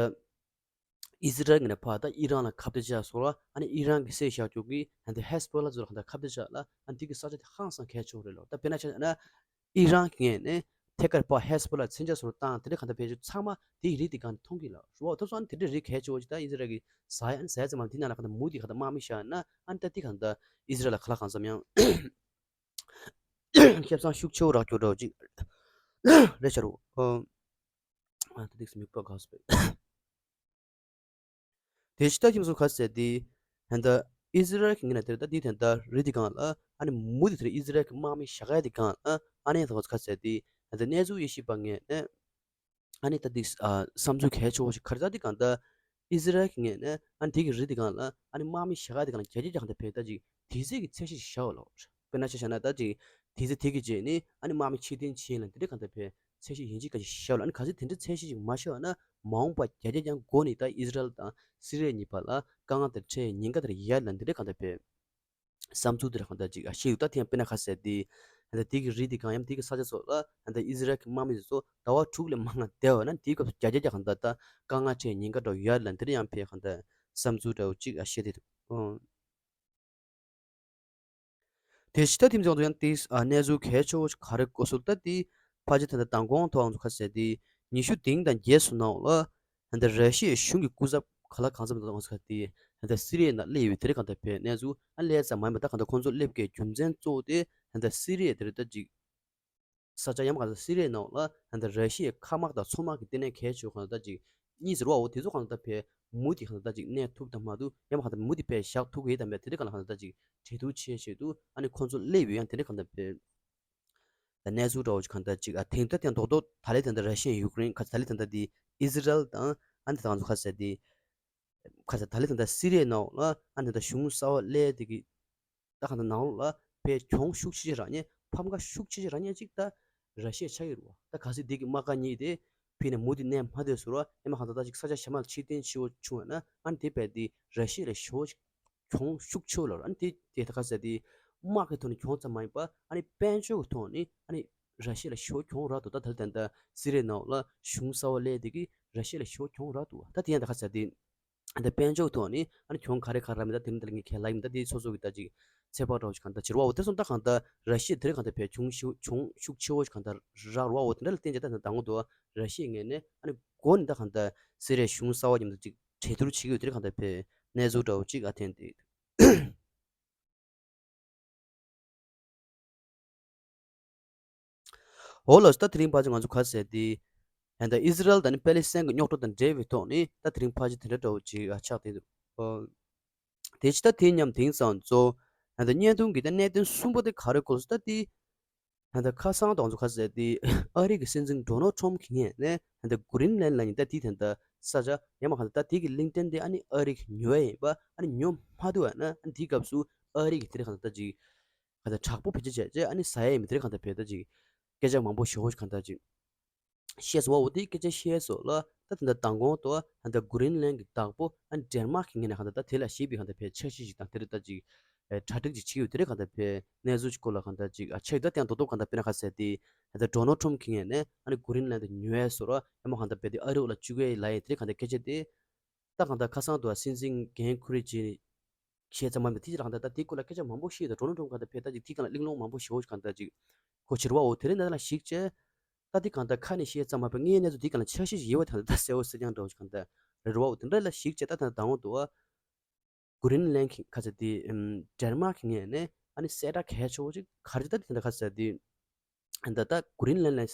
ཨི་ཟི་རལ་ངོས་ནས་ཕར་ད་ཨི་རན་ལ་ཁ་གཏད་བཅག་སོང་ལ། ཨ་ནི་ཨི་རན་གྱིས་བསད་བཞག་རྒྱུ་གི་ད་ལྟ་ཧེ་སི་བྷོ་ལ་ཚོ་ལ་གང་ལྟར་ཁ་གཏད་བཅག་ལ། ཨ་ནི་དེ་གི་ས་ཆ་དེ་ཧང་སང་གལ་ཆེ་བོ་རེད་ལོ། ད་དཔེར་ན་ཆ་བཞག་ན་ཨི་རན་གྱི་ངོས་ནས་ཐད་ཀར་ཕར་ཧེ་སི་བྷོ་ལ་མཚོན་ཆ་བཟོ་རུ་བཏང་དེ་འདྲ་གང་ལྟར་བེད་སྤྱོད་ཚང་མ་དེ་ཡི་རི་དེ་སྒང་ནས་མཐོང་གི་ལ་རུ་བ། ཐུབ་སོང་། ཨ་ནི་དེ་འདྲ་རི་གལ་ཆེ་བོ་ཅིག་ད་ཨི་ཟི་རལ་གྱིས་ཟ་ཡ་ཨ་ནི་ཟ་ཡ་ཙམ་མ་དེ་ནང་ལ་གང་ལྟར་མུ་མཐུད་གང་ལྟར་དམག་མི་བཞག་ན། ཨ་ནི་ད་དེ་གང་ལྟར་ཨི་ཟི་རལ་ལ་ག་ལ་གང་འཚམ་ཡང་ཁེ་བཟང་ཤུགས་ཆེ་བོ་རག་རྒྱུ་འདྲ་བོ་ཅིག་རེད་ཤག་རུ། ཨོ། ཨ་ད་དེ་མིག་པ་ག་སོ་པས། དེ་ཕྱི་ད་ཁྱིམ་སོ་ཁ་ཟེར་དེ། ད་ལྟ་ཨི་ཟི་རལ་གྱི་ངོས་ནས་དེར་ད་དེ་ད་ལྟ་རི་དེ་སྒང་ལ་ཨ་ནི་མུ་མཐུད་དེར་ཨི་ཟི་རལ་གྱི་དམག་མི་བཞག་ཡ་དེ་སྒང་ལ་ཨ་ནི་ད་ཁ་ཟེར་དེ། ད་ལྟ་གནས་ཚུལ་དབྱེ་ཞིབ་པ་ངོས་ནས་ཨ་ནི་ད་དེ་ཨ་བསམ་ཚུལ་གལ་ཆེ་བོ་ཞིག་ག་རེ་ད་དེ་སྒང་ད་ཨི་ཟི་རལ་གྱི་ངོས་ནས་ཨ་ནི་དེ་གི་རི་དེ་སྒང་ལ་ཨ་ནི་དམག་མི་བཞག་ཡ་དེ་སྒང་ལ་རྒྱ་རྒྱ་རྒྱ་གང་ལྟར་བེད་ད་ཅིག་དུས་ཚོད་ཀྱི་ཚད་གཞི་ཞིག་བཞག་ཡོད་ལོ། དཔེར་ན་ཆ་བཞག་ན་ད་ཅིག་དུས་ཚོད་དེ་གི་རྗེས་ནས་ཨ་ནི་དམག་མི་ཕྱིར་འཐེན་བྱེད་ལ་འདི་འདྲ་གང་ལྟར་བེད་ཚད་གཞི་ཡིན་གཅིག་ག་ཅིག་བཞག་ལ། ཨ་ནི་ག་ཚོད་དེ་འདྲ་ཚད་གཞི་ཅིག་མ་བཞག་ན་མ་འོངས་པ་རྒྱ་རྒྱ་ཀྱང་འགོ་ནས་ད་ཨི་ཟི་རལ་དང་སི་རི་ཡ་གཉིས་བར་ལ་དཀའ་ངལ་དེ་འཕྲད་ཉེན་ཁ་དེ་ཡལ་ལ་འདི་འདྲ་གང་ལྟར་བེད་བསམ་ཚུལ་དེ་ར་གང་ལྟར་ཅིག་ཨ་ཤེས་ཡོད། ད་ཐེངས་དཔེར་ན་ཁ་གསལ་དེ་ད་དེ་གི་རི་དེ་གང་ཡང་དེ་གི་ས་ཆ་སོགས་ལ་ད་ཨི་ཟི་རལ་གྱི་དམག་མི་ཚོ་ཟླ་བ་དྲུག་ལས་མང་ང་བསྡད་པ་ན་དེའི་སྐབས་སུ་རྒྱ་རྒྱ་ཀྱང་གང་ལྟར་ད་དཀའ་ངལ་འཕྲད་ཉེན་ཁ་འདྲ་ཡལ་ལ་འདི་འདྲ་ཡང་བེད་གང་ལྟར་བསམ་ཚུལ་འདྲ་བོ་ཅིག་ཨ་བཤད་དེ་འདུག་དེ་ཕྱི་ད་ཐེངས་ཚོགས་འདུ་ཡང་དེ་ཨ་གནས་ཚུལ་གལ་ཆེ་བོ་ཞིག་ག་རེ་གོ་སོང་ད་དེ་ཕལ་ཆེར་ད་ལྟ་མདང་དགོང་ཐོག་ང་ཚོ་ཁ་གསལ་དེ་ཉི་ཤུ་བདུན་དང་བརྒྱད་ཙམ་ནང་ལ་ད་ལྟ་ར་ཤི་ཡའི་གཞུང་གི་སྐུ་ཚབ་ག་ལ་གང་འཚམ་ད་ང་ཚོ་ཁ་དེ་ད་ལྟ་སི་རི་ཡའི་ནང་སླེབས་ཡོད། དེ་རེད་གང་ལྟར་བེད་གནས་ཚུལ་ཨ་སླེབས་ཙམ་མ་ཡིན་པ་ད་གང་ལྟར་ཁོང་ཚོ་སླེབས་དགོས་རྒྱུ་མཚན་གཙོ་བོ་དེ་ད་ལྟ་སི་རི་ཡ་དེ་རེད་ད་ཅིག་ས་ཆ་ཡང་མ་གང་ལྟར་སི་རི་ཡའི་ནང་ལ་ད་ལྟ་ར་ཤི་ཡའི་མཁའ་དམག་དང་མཚོ་དམག་གི་ལྟེ་གནས་གལ་ཆེ་བ་གང་ལྟར་ཅིག་གཉིས་ཟེར་བའོ། དེ་ཚོ་གང་ལྟར་བེད་ མུ་མཐུད་གང་ལྟར་ཅིག་གནས་ཐུབ་དང་མ་ཐུབ། ཡང་མ་གང་ལྟར་མུ་མཐུད་དཔེ་བཞག་ཐུབ་ཀྱི་ཡོད་དམ་པས། དེ་འདྲ་གང་ལ་གང་ལྟར་ཅིག་གྲོས་བསྡུར་བྱེད་ཆེད་དུ་ཨ་ནི་ཁོང་ཚོ་སླེབས་ཡོད། ཡང་དེ་འདྲ་གང་ལྟར་དཔེ་ད་གནས་ཚུལ་འདྲ་བོ་ཅིག་གང་ལྟར་ཅིག་ཨ་དེང་ད་ཐེངས་རྡོག་རྡོག་ད་ལས་དེ་འདྲ་ར་ཤི་ཡ་ཡུཀ་རེན་ཁ་ད་ལས་དེ་འདྲ་དེ་ཨི་ཟི་རལ་དང་ཨ་ནི་ད་གང་ཚོ་ཁ་ཟེར་དེ། ཁ་ས་ད་ལི་ད་ལྟ་སི་རི་ཡའི་ནང་ལ་ཨ་ནི་ད་གཞུང་གསར་པ་སླེབས་དེ་གི་ད་གང་ལྟར་ནང་ལོགས་ལ་བས་གྱོང་ཤུགས་ཆེ་ཆེ་རག་མཁན། ཕམ་ཁ་ཤུགས་ཆེ་ཆེ་རག་མཁན་ཅིག་ད་ར་ཤི་ཡ་ཆགས་ཡོད་རེད་བ། ད་གལ་སྲིད་དེ་གི་དམག་སྒར་གཉིས་དེ་ཕི་ནས་མུ་མཐུད་གནས་མ་སྡོད་ཟེར་བ། ཡང་མ་གང་ལྟར་ད་ཅིག་ས་ཆ་གཞན་མ་ལ་ཕྱིར་འཐེན་བྱེད་དགོས་བྱུང་བ་ན་ཨ་ནི་དེ་བས་དེ་ར་ཤི་ཡ་ལ་ཞེ་པོ་ཅིག་གྱོང་ཤུགས་ཆེ་བོ་ལ་རེད། ཨ་ནི་དེ་དེ་ད་ག་ཟེར་དེ་དམག་གི་ཐོག་ནས་གྱོང་ཙམ་མ་ཡིན་པ་ཨ་ནི་དཔལ་འབྱོར་གི་ཐོག་ནས་ཨ་ནི་ར་ཤི་ཡ་ལ་ཞེ་པོ་གྱོང་རག་འདུག་ད་ད་ལྟ་སི་རི་ཡའི་ནང་ལ་གཞུང་གསར་པ་སླེབས་དེ་གི་ར་ཤི་ཡ་ལ་ཞེ་པོ་གྱོང་རག་འདུག་ད་དེ་ཡང་ད་ག་ཟེར་དེ། ད་དཔལ་འབྱོར་ཐོག་ནས་ཨ་ནི་གྱོང་ག་རེ་ག་རེ་རག་མིན་ད་དེ་རིང་འདི་ལ་ངས་ཁས་ལེན་མིན། ད་དེ་སོ་སོ་གི་ད་ཅིག་ཚོད་དཔག་འདྲ་བོ་ཞིག་གང་ལྟར་བྱེད་རོགས་འོ། དེ་སོང་ད་གང་ལྟར་ར་ཤི་ཡ་དེ་རིང་གང་ལྟར་བས་གྱོང་ཤུགས་གྱོང་ཤུགས་ཆེ་བོ་ཞིག་གང་ལྟར་རག་རོགས་འོ། དེ་འདྲ་ལ་བརྟེན་བྱས་ད་ད་དང་པོ་དུ་ར་ཤི་ཡ་ངོས་ནས་ཨ་ནི་འགོ་ནས་ད་གང་ལྟར་སི་རི་ཡའི་གཞུང་གསར་པ་མཉམ་དུ་ཅིག་གྲོས་བསྡུར་བྱེད་ཀྱི་ཡོད། དེ་རིང་གང་ལྟར་བས་གནས་ཚུལ་འདྲ་བོ་ཅིག་ཨ་ཐེན་དེ། འོ་ལགས་སོ། ད་དེ་རིང་ཕལ་ཆེར་ང་ཚོ་ག་ཟེར་དེ། ད་ཨི་ཟི་རལ་དང་ནི་པེ་ལི་སི་ཐན་གྱི་རྙོག་དྲ་དང་འབྲེལ་བའི་ཐོག་ནས་ད་དེ་རིང་ཕལ་ཆེར་དེ་འདྲ་འདྲ་བོ་ཅིག་ཨ་ཆགས་བསྡད་འདུག་ཨོ། དེ་ཕྱི་ད་དེ་མཉམ་དེང་སང་ཚོ། ད་བརྙན་ཐུང་གི་ད་གནད་དོན་གསུམ་པ་དེ་ག་རེ་སྐོར་སོ་ད་དེ། ད་ཁ་སང་དང་ང་ཚོ་ག་ཟེར་དེ། ཨ་རི་གི་སྲིད་འཛིན་ཌོ་ནལ་ཊམ་གྱི་ངོས་ནས་ད་གྷི་རིན་ལན་ལ་ནི་ད་དེ་ད་ས་ཆ་ཡང་མ་གང་ད་དེ་གི་གླིང་ཕྲན་དེ་ཨ་ནི་ཨ་རི་གི་ཉོ་ཡ་ཡིན་པ་ཨ་ནི་ཉོ་མ་ཐུབ་པ་ན་ཨ་ནི་དེའི་སྐབས་སུ་ཨ་རི་གི་དེ་རིང་གང་ད་ཅིག་ག་ད་དྲག་པོ་བེད་སྤྱོད་བྱས་རྗེས་ཨ་ནི་ཟ་ཡ་ཡིན་མི་དེ་རིང་གང་ད་བེད་ད་ཅིག་སྐད་ཆ་མང་པོ་ཞེ་པོ་ཞིག་གང་ད་ཅིག་བཤད་སོང་བ། འོ་དེའི་སྐད་ཆ་བཤད་སོང་ལ་ད་ད་ད་མདང་དགོང་དུ་ད་ད་གྷི་རིན་ལན་གྱི་བདག་པོ་ཨ་ནི་ཌེན་མཱག་གི་ངོས་ནས་གང་ད་ད་དེ་ལ་ཞེད་པའི་གང་ད་བེད་འཆར་གཞི་ཞིག་དང་དེ་རིང་ད་ཅིག་གྲ་སྒྲིག་ཅིག་བྱེད་ཀྱི་ཡོད། དེ་རིང་གང་ད་བེད་གནས་ཚུལ་ཅིག་སྐོར་ལ་གང་ད་ཅིག་ཨ་ཆ་ཡི་ད་དེ་ཡང་རྡོག་རྡོག་གང་ད་དཔེར་ན་ག་ཟེར་དེ་ད་ད་ཌོ་ནལ་ཊམ་གྱི་ངོས་ནས་ཨ་ནི་གྷི་རིན་ལན་དུ་ཉོ་ཡ་སོ་ར་ཡང་མ་གང་ད་བེད་དེ་ཨ་རི་འོག་ལ་བཅུག་ཡ་ལ་ཡ་དེ་རིང་གང་ད་སྐད་ཆ་དེ། ད་གང་ལྟར་ཁ་སང་དུ་སྲིད་འཛིན་གྷན་ཁུ་རི་ཇི་བཤད་ཙམ་མ་མེད་དེ་ཅི་རང་ད་ད་དེ་སྐོར་ལ་སྐད་ཆ་མང་པོ་བཤད། ད་ཌོ་ནལ་ཊམ་གང་ལྟར་བེད་ད་ཅིག་དེ་གང་ལ་གླེང་སློང་མང་པོ་ཞེ་པོ་ཞིག་གང་ལྟར་ཅིག་གོ་ཕྱིར་བ་འོ། དེ་རིང་ནང་ལ་ཞིག་བྱས་ད་དེ་གང་ལྟར་ཁ་ནས་བཤད་ཙམ་མ་བྱས་དངོས་གནས་ཚུལ་དེ་གང་ལ་འཆར་གཞི་ཞིག་ཡོད་པ་ད་ད་གསལ་བོ་གསལ་རྐྱང་འདྲ་བོ་ཞིག་གང་ལྟར་རེད་བ་འོ། དེ་འདྲ་ལ་ཞིག་བྱས་ད་ད་དང་པོ་དུ་བ་གྷི་རིན་ལན་གྱི་ཁ་ཚ་དེ་ཌེན་མཱག་གི་ངོས་ནས་ཨ་ནི་གསལ་བསྒྲགས་གལ་ཆེ་བོ་ཅིག་ག་རེ་ད་དེ་ད་ཁ་ཚ་དེ། ད་ལྟ་གྷི་རིན་ལན་ལ་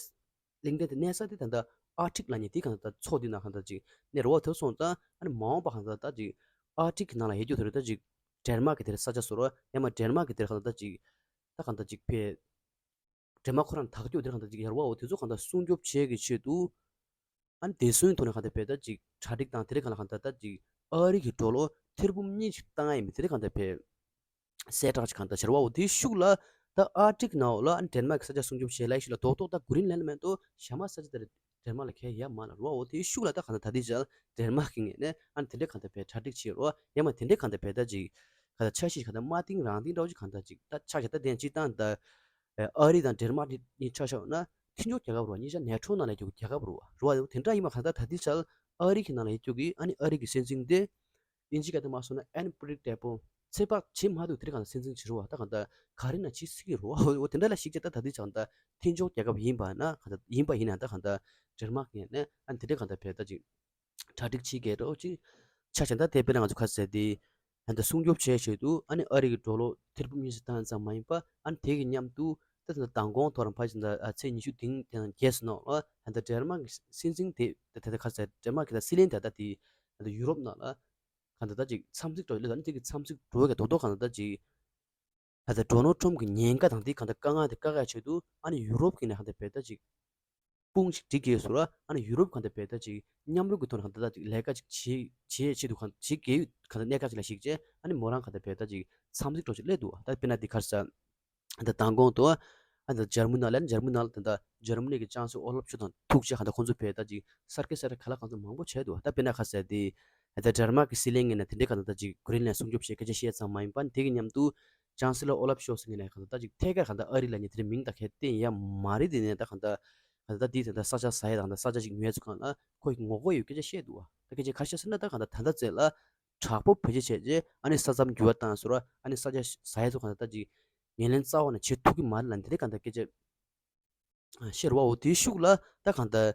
གླིང་ཕྲན་དེ་གནས་ས་དེ་ད་ལྟ་ཨར་ཀི་ཊིག་ལ་ཉེ་དེ་གང་ལྟར་མཚོ་དེ་ནང་གང་ལྟར་ཅིག་གནས་རེད་བ། དེ་སོང་ཙང་ཨ་ནི་མ་འོངས་པ་གང་ལྟར་ད་ཅིག་ཨར་ཀི་ཊིག་གི་ནང་ལ་ཡོད་རྒྱུ་དེ་རེད། ད་ཅིག་ཌེན་མཱག་གི་དེར་ས་ཆ་བཟོ་རོགས་ཡང་མ་ཌེན་མཱག་གི་དེར་གང་ལྟར་ད་ཅིག་ད་གང་ལྟར་ཅིག་ཕེ་ཌེན་མཱག་ཁོ་རང་དག་རྒྱུ་དེར་གང་ལྟར་ཅིག་ཡར་བ་འོ། དེ་ཚོ་གང་ལྟར་སྲུང་སྐྱོབ་བྱེད་ཀྱི་ཆེད་དུ་ཨ་ནི་དེ་སོན་ཐོག་ནས་གང་ལྟར་ཕེ་ད་ཅིག་གྲ་སྒྲིག་དང་དེ་རིང་གང་ལ་གང་ལྟར་ད་ཅིག་ཨ་རི་གི་ཌོ་ལར་ཐེར་འབུམ་གཉིས་ཅིག་བཏང་ཡ་ཡིན་མིན་དེ་རིང་གང་ལྟར་ཕེ། གསལ་བསྒྲགས་ཅིག་གང་ལྟར་བྱེད་རོགས་འོ། དེའི་ཤུགས་ལ་ད་ཨར་ཀི་ཊིག་ནང་འོག་ལ་ཨ་ནི་ཌེན་མཱག་གི་ས་ཆ་སྲུང་སྐྱོབ་བྱེད་ལ་ཡི་ཤུགས་ལ་རྡོག་རྡོག་ད་གྷི་རིན་ལན་མེད་དོ་གཞན་མ་ས་ཆ་དེར་ཌེན་མཱག་ལ་ཁེལ་ཡ་མ་ལ་རོགས་འོ། དེའི་ཤུགས་ལ་ད་གང་ལྟར་ད་ལྟའི་ཆར་ཌེན་མཱག་གི་ངོས་ནས་ཨ་ནི་དེ་འདྲའི་གང་ལྟར་བས་གྲ་སྒྲིག་བྱེད་རོགས་ཡང་མ་དེ་འདྲའི་གང་ལྟར་བས་ད་ཅིག་གང་ལྟར་འཆར་གཞི་ཞིག་གང་ལྟར་མ་བཏིང་རང་བཏིང་འདྲ་བོ་ཅིག་གང་ལྟར་ཅིག་ད་ཆ་བཞག་ད་དེ་སྤྱིར་བཏང་ད་ཨ་རི་དང་ཌེན་མཱག་གཉིས་ཆ་བཞག་ན་མཐུན་ཕྱོགས་རྒྱལ་ཁབ་རོགས་གཉིས་ཆ་ནེ་ཊོ་ནང་ལ་ཡོད་རྒྱུ་རྒྱལ་ཁབ་རོགས་རོགས་འོ། དེ་འདྲ་ཡིན་མ་གང་ལྟར་ད་ལྟའི་ཆར་ཨ་རི་གི་ནང་ལ་ཡོད་རྒྱུ་གི་ཨ་ནི་ཨ་རི་གི་སྲིད་འཛིན་དེ། དབྱིན་ཇིའི་སྐད་དུ་མ་སོང་ན་unpredictable། ཚོད་དཔག་བྱེད་མ་ཐུབ་དེ་རིང་གང་ལྟར་སྲིད་འཛིན་བྱེད་རོགས་ད་གང་ལྟར་ག་རེ་ན་བྱེད་སྲིད་ཀྱི་རོགས་འོ། དེ་འདྲ་ལ་ཞིག་བྱས་ད་ད་ལྟའི་ཆར་ད་མཐུན་ཕྱོགས་རྒྱལ་ཁབ་ཡིན་པ་ན་གང་ལྟར་ཡིན་པ་ཡིན་ན་ད་གང་ལྟར་ཌེན་མཱག་ཡིན་ན་ཨ་ནི་དེ་འདྲ་གང་ལྟར་བས་ད་ཅིག་གྲ་སྒྲིག་བྱེད་དགོས་འདྲ་བོ་ཅིག་ཆགས་བཞག་ད་དེ་དཔེར་ན་ང་ཚོ་ག་ཟེར་དེ་ད་ལྟ་སྲུང་སྐྱོབ་བྱེད་ཆེད་དུ་ཨ་ནི་ཨ་རི་གི་ཌོ་ལར་ཐེར་འབུམ་གཉིས་ཙམ་བཏང་ཙམ་མ་ཡིན་པ་ཨ་ནི་དེ་གི་མཉམ་དུ་ད་ད་མདང་དགོང་ཐོག་རང་ཕལ་ཆེར་ད་ཚེས་ཉི་ཤུ་དེང་དེ་ནང་རྒྱས་སུ་ནང་ལ་ད་ལྟ་ཌེན་མཱག་གི་སྲིད་འཛིན་དེ་ད་ད་ག་ཟེར་ཌེན་མཱག་གི་ད་སྲིད་བློན་དེ་ད་དེ་ད་ལྟ་ཡུ་རོབ་ནང་ལ། གང་ལྟར་ད་ཅིག་འཚམས་གཟིགས་འགྲོ་ལས་ད་ནི་དེ་གི་འཚམས་གཟིགས་འགྲོ་གི་རྡོག་རྡོག་གང་ལྟར་ད་ཅིག་ད་ལྟ་ཌོ་ནལ་ཊམ་གི་ཉེན་ཁ་དང་དེ་གང་ལྟར་དཀའ་ངལ་དེ་བཀག་ཡ་ཆེད་དུ་ཨ་ནི་ཡུ་རོབ་ཀྱི་ནས་གང་ལྟར་བས་ད་ཅིག་དཔུང་ཞིག་སྒྲིག་གི་ཡོད་ཟེར་བ། ཨ་ནི་ཡུ་རོབ་གང་ལྟར་བས་ད་ཅིག་མཉམ་རུབ་ཀྱི་ཐོག་ནས་གང་ལྟར་ད་ཅིག་ལས་ཀ་ཅིག་བྱེད་བྱེད་ཆེད་དུ་གང་བྱེད་དགོས་གང་ལྟར་གནད་འགག་ཅིག་ལ་གཞིགས་བྱས་ཨ་ནི་མོ་རང་གང་ལྟར་བས་ད་ཅིག་འཚམས་གཟིགས་འགྲོ་ཅིག་སླེབས་འདུག་ད་དཔེར་ན་འདི་གར་ས། ད་མདང་དགོང་དུ་ཨ་ད་འཇར་མུ་ནག་ལ་འཇར་མུ་ནག་ལ་ད་ད་འཇར་མ་ནི་གི་ཅང་སེ་ཨོ་ལབ་ཤོ་དང་ཐུག་བྱས་གང་ལྟར་ཁོང་ཚོ་བས་ད་ཅིག་གསར་སྐད་གསར་ཁ་ལག་གང་ཚོ་མང་པོ་བྱས་འདུག་ད་དཔེར་ན་ཁ་ཟེར་དེ་ད་འཇར་མ་གི་སྲིད་བློན་ངོས་ནས་དེ་འདྲའི་གང་ལྟར་ད་ཅིག་གྷི་རིན་ལན་སྲུང་སྐྱོབ་བྱེད་སྐད་ཆ་བཤད་ཙམ་མ་ཡིན་པ་དེ་གི་མཉམ་དུ་ཅང་སེ་ལོ་ཨོ་ལབ་ཤོ་སི་ངོས་ནས་གང་ལྟར་ད་ཅིག་ཐད་ཀར་གང་ལྟར་ཨ་རི་ལ་ཉེ་དེར་མིང་ད་གས་བསྟན་ཡ་མ་རེད། དེ་ནས་ད་གང་ལྟར་གང་ལྟར་ད་དེ་ད་ལྟ་ས་ཆ་ཟ་ཡ་དང་ད་ས་ཆ་ཅིག་ཉོ་ཡ་ཚོ་གང་ལ་ཁོ་ཡི་ངོ་རྒོལ་ཡོད་སྐད་ཆ་བཤད་འདུག་ད་སྐད་ཆ་ག་རེ་བཤད་ཟེར་ན་ད་གང་ལྟར་ད་ལྟ་ཚེ་ལ་དྲག་པོ་བེད་སྤྱོད་བྱས་རྗེས་ཨ་ནི་ས་མཚམས་འགྱུར་བ་བཏང་ཟེར་བ། ཨ་ནི་ས་ཆ་ཟ་ཡ་ཚོ་གང་ལྟར་ད་ཅིག་ངོས་ལེན་རྩ་བ་ནས་བྱེད་ཐུབ་ཀྱི་མ་རེད་ལབ་འདི་འདྲའི་གང་ལྟར་སྐད་ཆ་ཤེས་རོགས་འོ། དེའི་ཤུགས་ལ་ད་གང་ལྟར་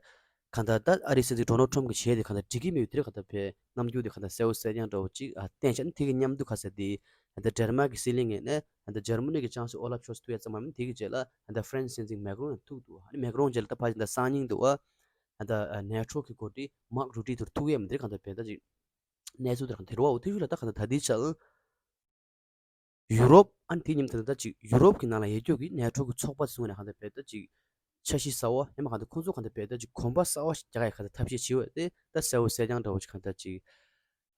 གང་ལྟར་ད་ཨ་རིའི་སྲིད་འཛིན་ཌོ་ནལ་ཊམ་གྱིས་བྱས་དེ་གང་ལྟར་འགྲིག་གི་མེད་པའི་དེ་གང་ལྟར་བས་རྣམ་འགྱུར་དེ་གང་ལྟར་གསལ་པོ་གསལ་རྐྱང་འདྲ་བོ་ཅིག་ཨ་བསྟན་བྱས་ནས་དེ་གི་མཉམ་དུ་ག་ཟེར་དེ་ད་ལྟ་ཌེན་མཱག་གི་སྲིད་བློན་ངོས་ནས་ད་ལྟ་འཇར་མ་ནི་གི་ཅང་སེ་ཨོ་ལབ་ཤོ་སི་ཐུག་ཡ་ཙམ་མ་མིན། དེ་གི་རྗེས་ལ་ད་ལྟ་ཧྥ་རན་སི་སྲིད་འཛིན་མེག་རོན་ཡང་ཐུག་འདུག་ཨ་ནི་མེག་རོན་རྗེས་ལ་ད་ཕ་ཞིག་ད་སང་ཉིན་འདུག་ཨ་ད་ནེ་ཊོ་གི་འགོ་ཁྲིད་མཱག་རུ་ཊི་དེར་ཐུག་ཡ་མི་དེ་གང་ལྟར་བས་ད་ཅིག་གནས་ཚུལ་དེ་རང་དེ་རུ་བ་འོ་དེ་ཤུལ་ལ་ད་གང་ལྟར་ད་ལྟའི་ཆར་ཡུ་རོབ་ཨ་ནི་དེ་མཉམ་དུ་ད་ཅིག་ཡུ་རོབ་ཀྱི་ནང་ལ་ཡོད་རྒྱུ་གི་ནེ་ཊོ་གི་ཚོགས་པ་ཚུ་ནས་གང་ལྟར་བས་ད་ཅིག་འཆར་གཞི་གསར་བ་ཡང་མ་གང་ལྟར་ཁོང་ཚོ་གང་ལྟར་བས་ད་ཅིག་གོམ་པ་གསར་བ་ཞིག་རྒྱག་ཡ་གང་ལྟར་ཐབས་ཤེས་བྱེད་འོས་ཏེ་ད་གསལ་བོ་གསལ་རྐྱང་འདྲ་བོ་ཞིག་གང་ལྟར་ཅིག་